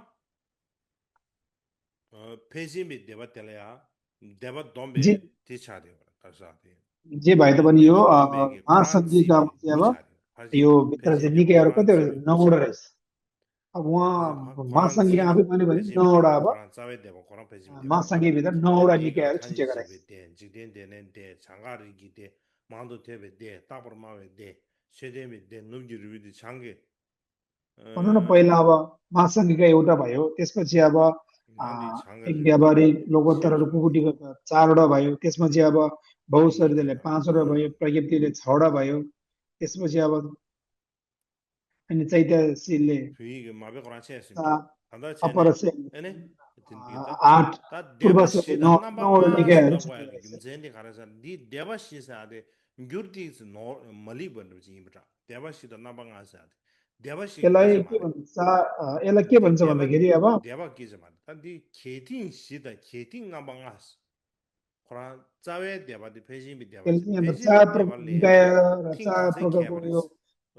पेजिमी देवा तेलया देवा दोम्बे तिचादियो तसादि जे भए तापनि यो महासङ्घीका अब यो भित्र चाहिँ निकायहरू कतिवटा 9 वटा रहेछ। अब उहाँ महासङ्घीका आफै पनि भने 9 वटा अब चावे देवा कोरा पेजिमी महासङ्घीभित्र 9 वटा निकायहरू छुटेका रहेछ। जिदेन देने दे 장가리 기대 मान्दो तेबे दे तापरमावे दे सेदेमी दे नुगिरुदि 장게 भनौँ न पहिला अब महासङ्घीका एउटा भयो, त्यसपछि अब एक व्यापारिक लोकोत्तरहरू कुकुटीको 4 वटा भयो, त्यसपछि अब बहुशरीरले 5 वटा भयो, प्रज्ञप्तिले 6 वटा भयो, त्यसपछि अब अनि चैत्यशीलले अपरशैल 8 पूर्वशैल 9 वटा निकायहरू छुटेका रहेछ। देवाशीसादे गुर्दिस नो मली बन्नुछि इबटा देवाशीद नबंगासाद यसलाई के भन्छ, यसलाई के भन्छ भन्दाखेरि अब देवा के छ भन्छ तन्दि खेतिङ सिदा खेतिङ नबंगास खरा चावे देवादि फेजि देवा निकाय र 4 प्रकारको यो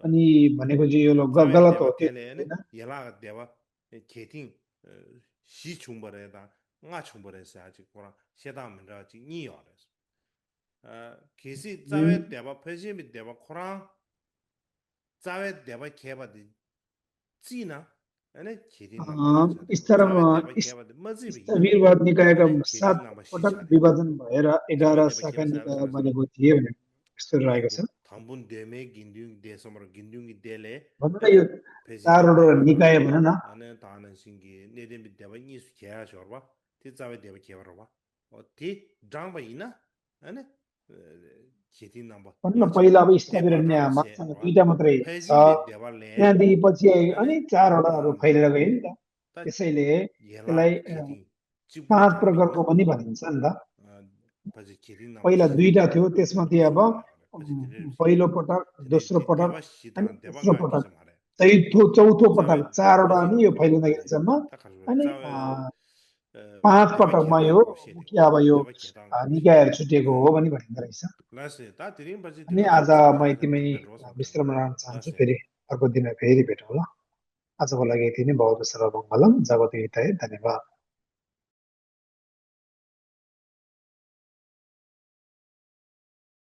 अनि भनेको चाहिँ यो गलत हो त्यो हैन। यला देवा खेतिङ 시 충벌에다 nga 충벌에서 아직 거라 세다면라 지 니어레스 계시 자외 대바 페지미 대바 코랑 자외 대바 개바디 지나 아니 खेतिङ वीरवाद निकायका 7 पटक विभाजन भएर 11 शाखा निकाय बनेको थिए भने यस्तो रहेको छ। थाम्बुन देमे गिन्डुङ देशमर गिन्डुङी देले भन्नु न यो 4 वटा निकाय भन न अनि तान सिंगी नेदेम विद्याबा नि सुख्या छोरबा त्यो चावे देव केवरबा ओ ती जाङबा इना हैन खेती नम्बर भन्नु पहिला अब स्थापिरण्य माछामा दुईटा मात्रै छ, त्यहाँदेखि पछि अनि 4 वटाहरू फैलेर गयो नि त। त्यसैले त्यसलाई 5 प्रकारको पनि भनिन्छ नि त। पहिला दुईटा थियो, त्यसमध्ये अब पहिलो पटक, दोस्रो पटक अनि तेस्रो पटक, चौथो पटक 4 वटा अनि यो फैलिन गएसम्म अनि 5 पटकमा यो मुख्य अब यो निकायहरू छुटेको हो भनी भनिँदो रहेछ। अनि आज म यतिमै विश्राम गर्न चाहन्छु, फेरि अर्को दिन फेरि भेटौँला। आजको लागि यति नै। बहुत सर्वमङ्गलम, जगतो हिताय, धन्यवाद।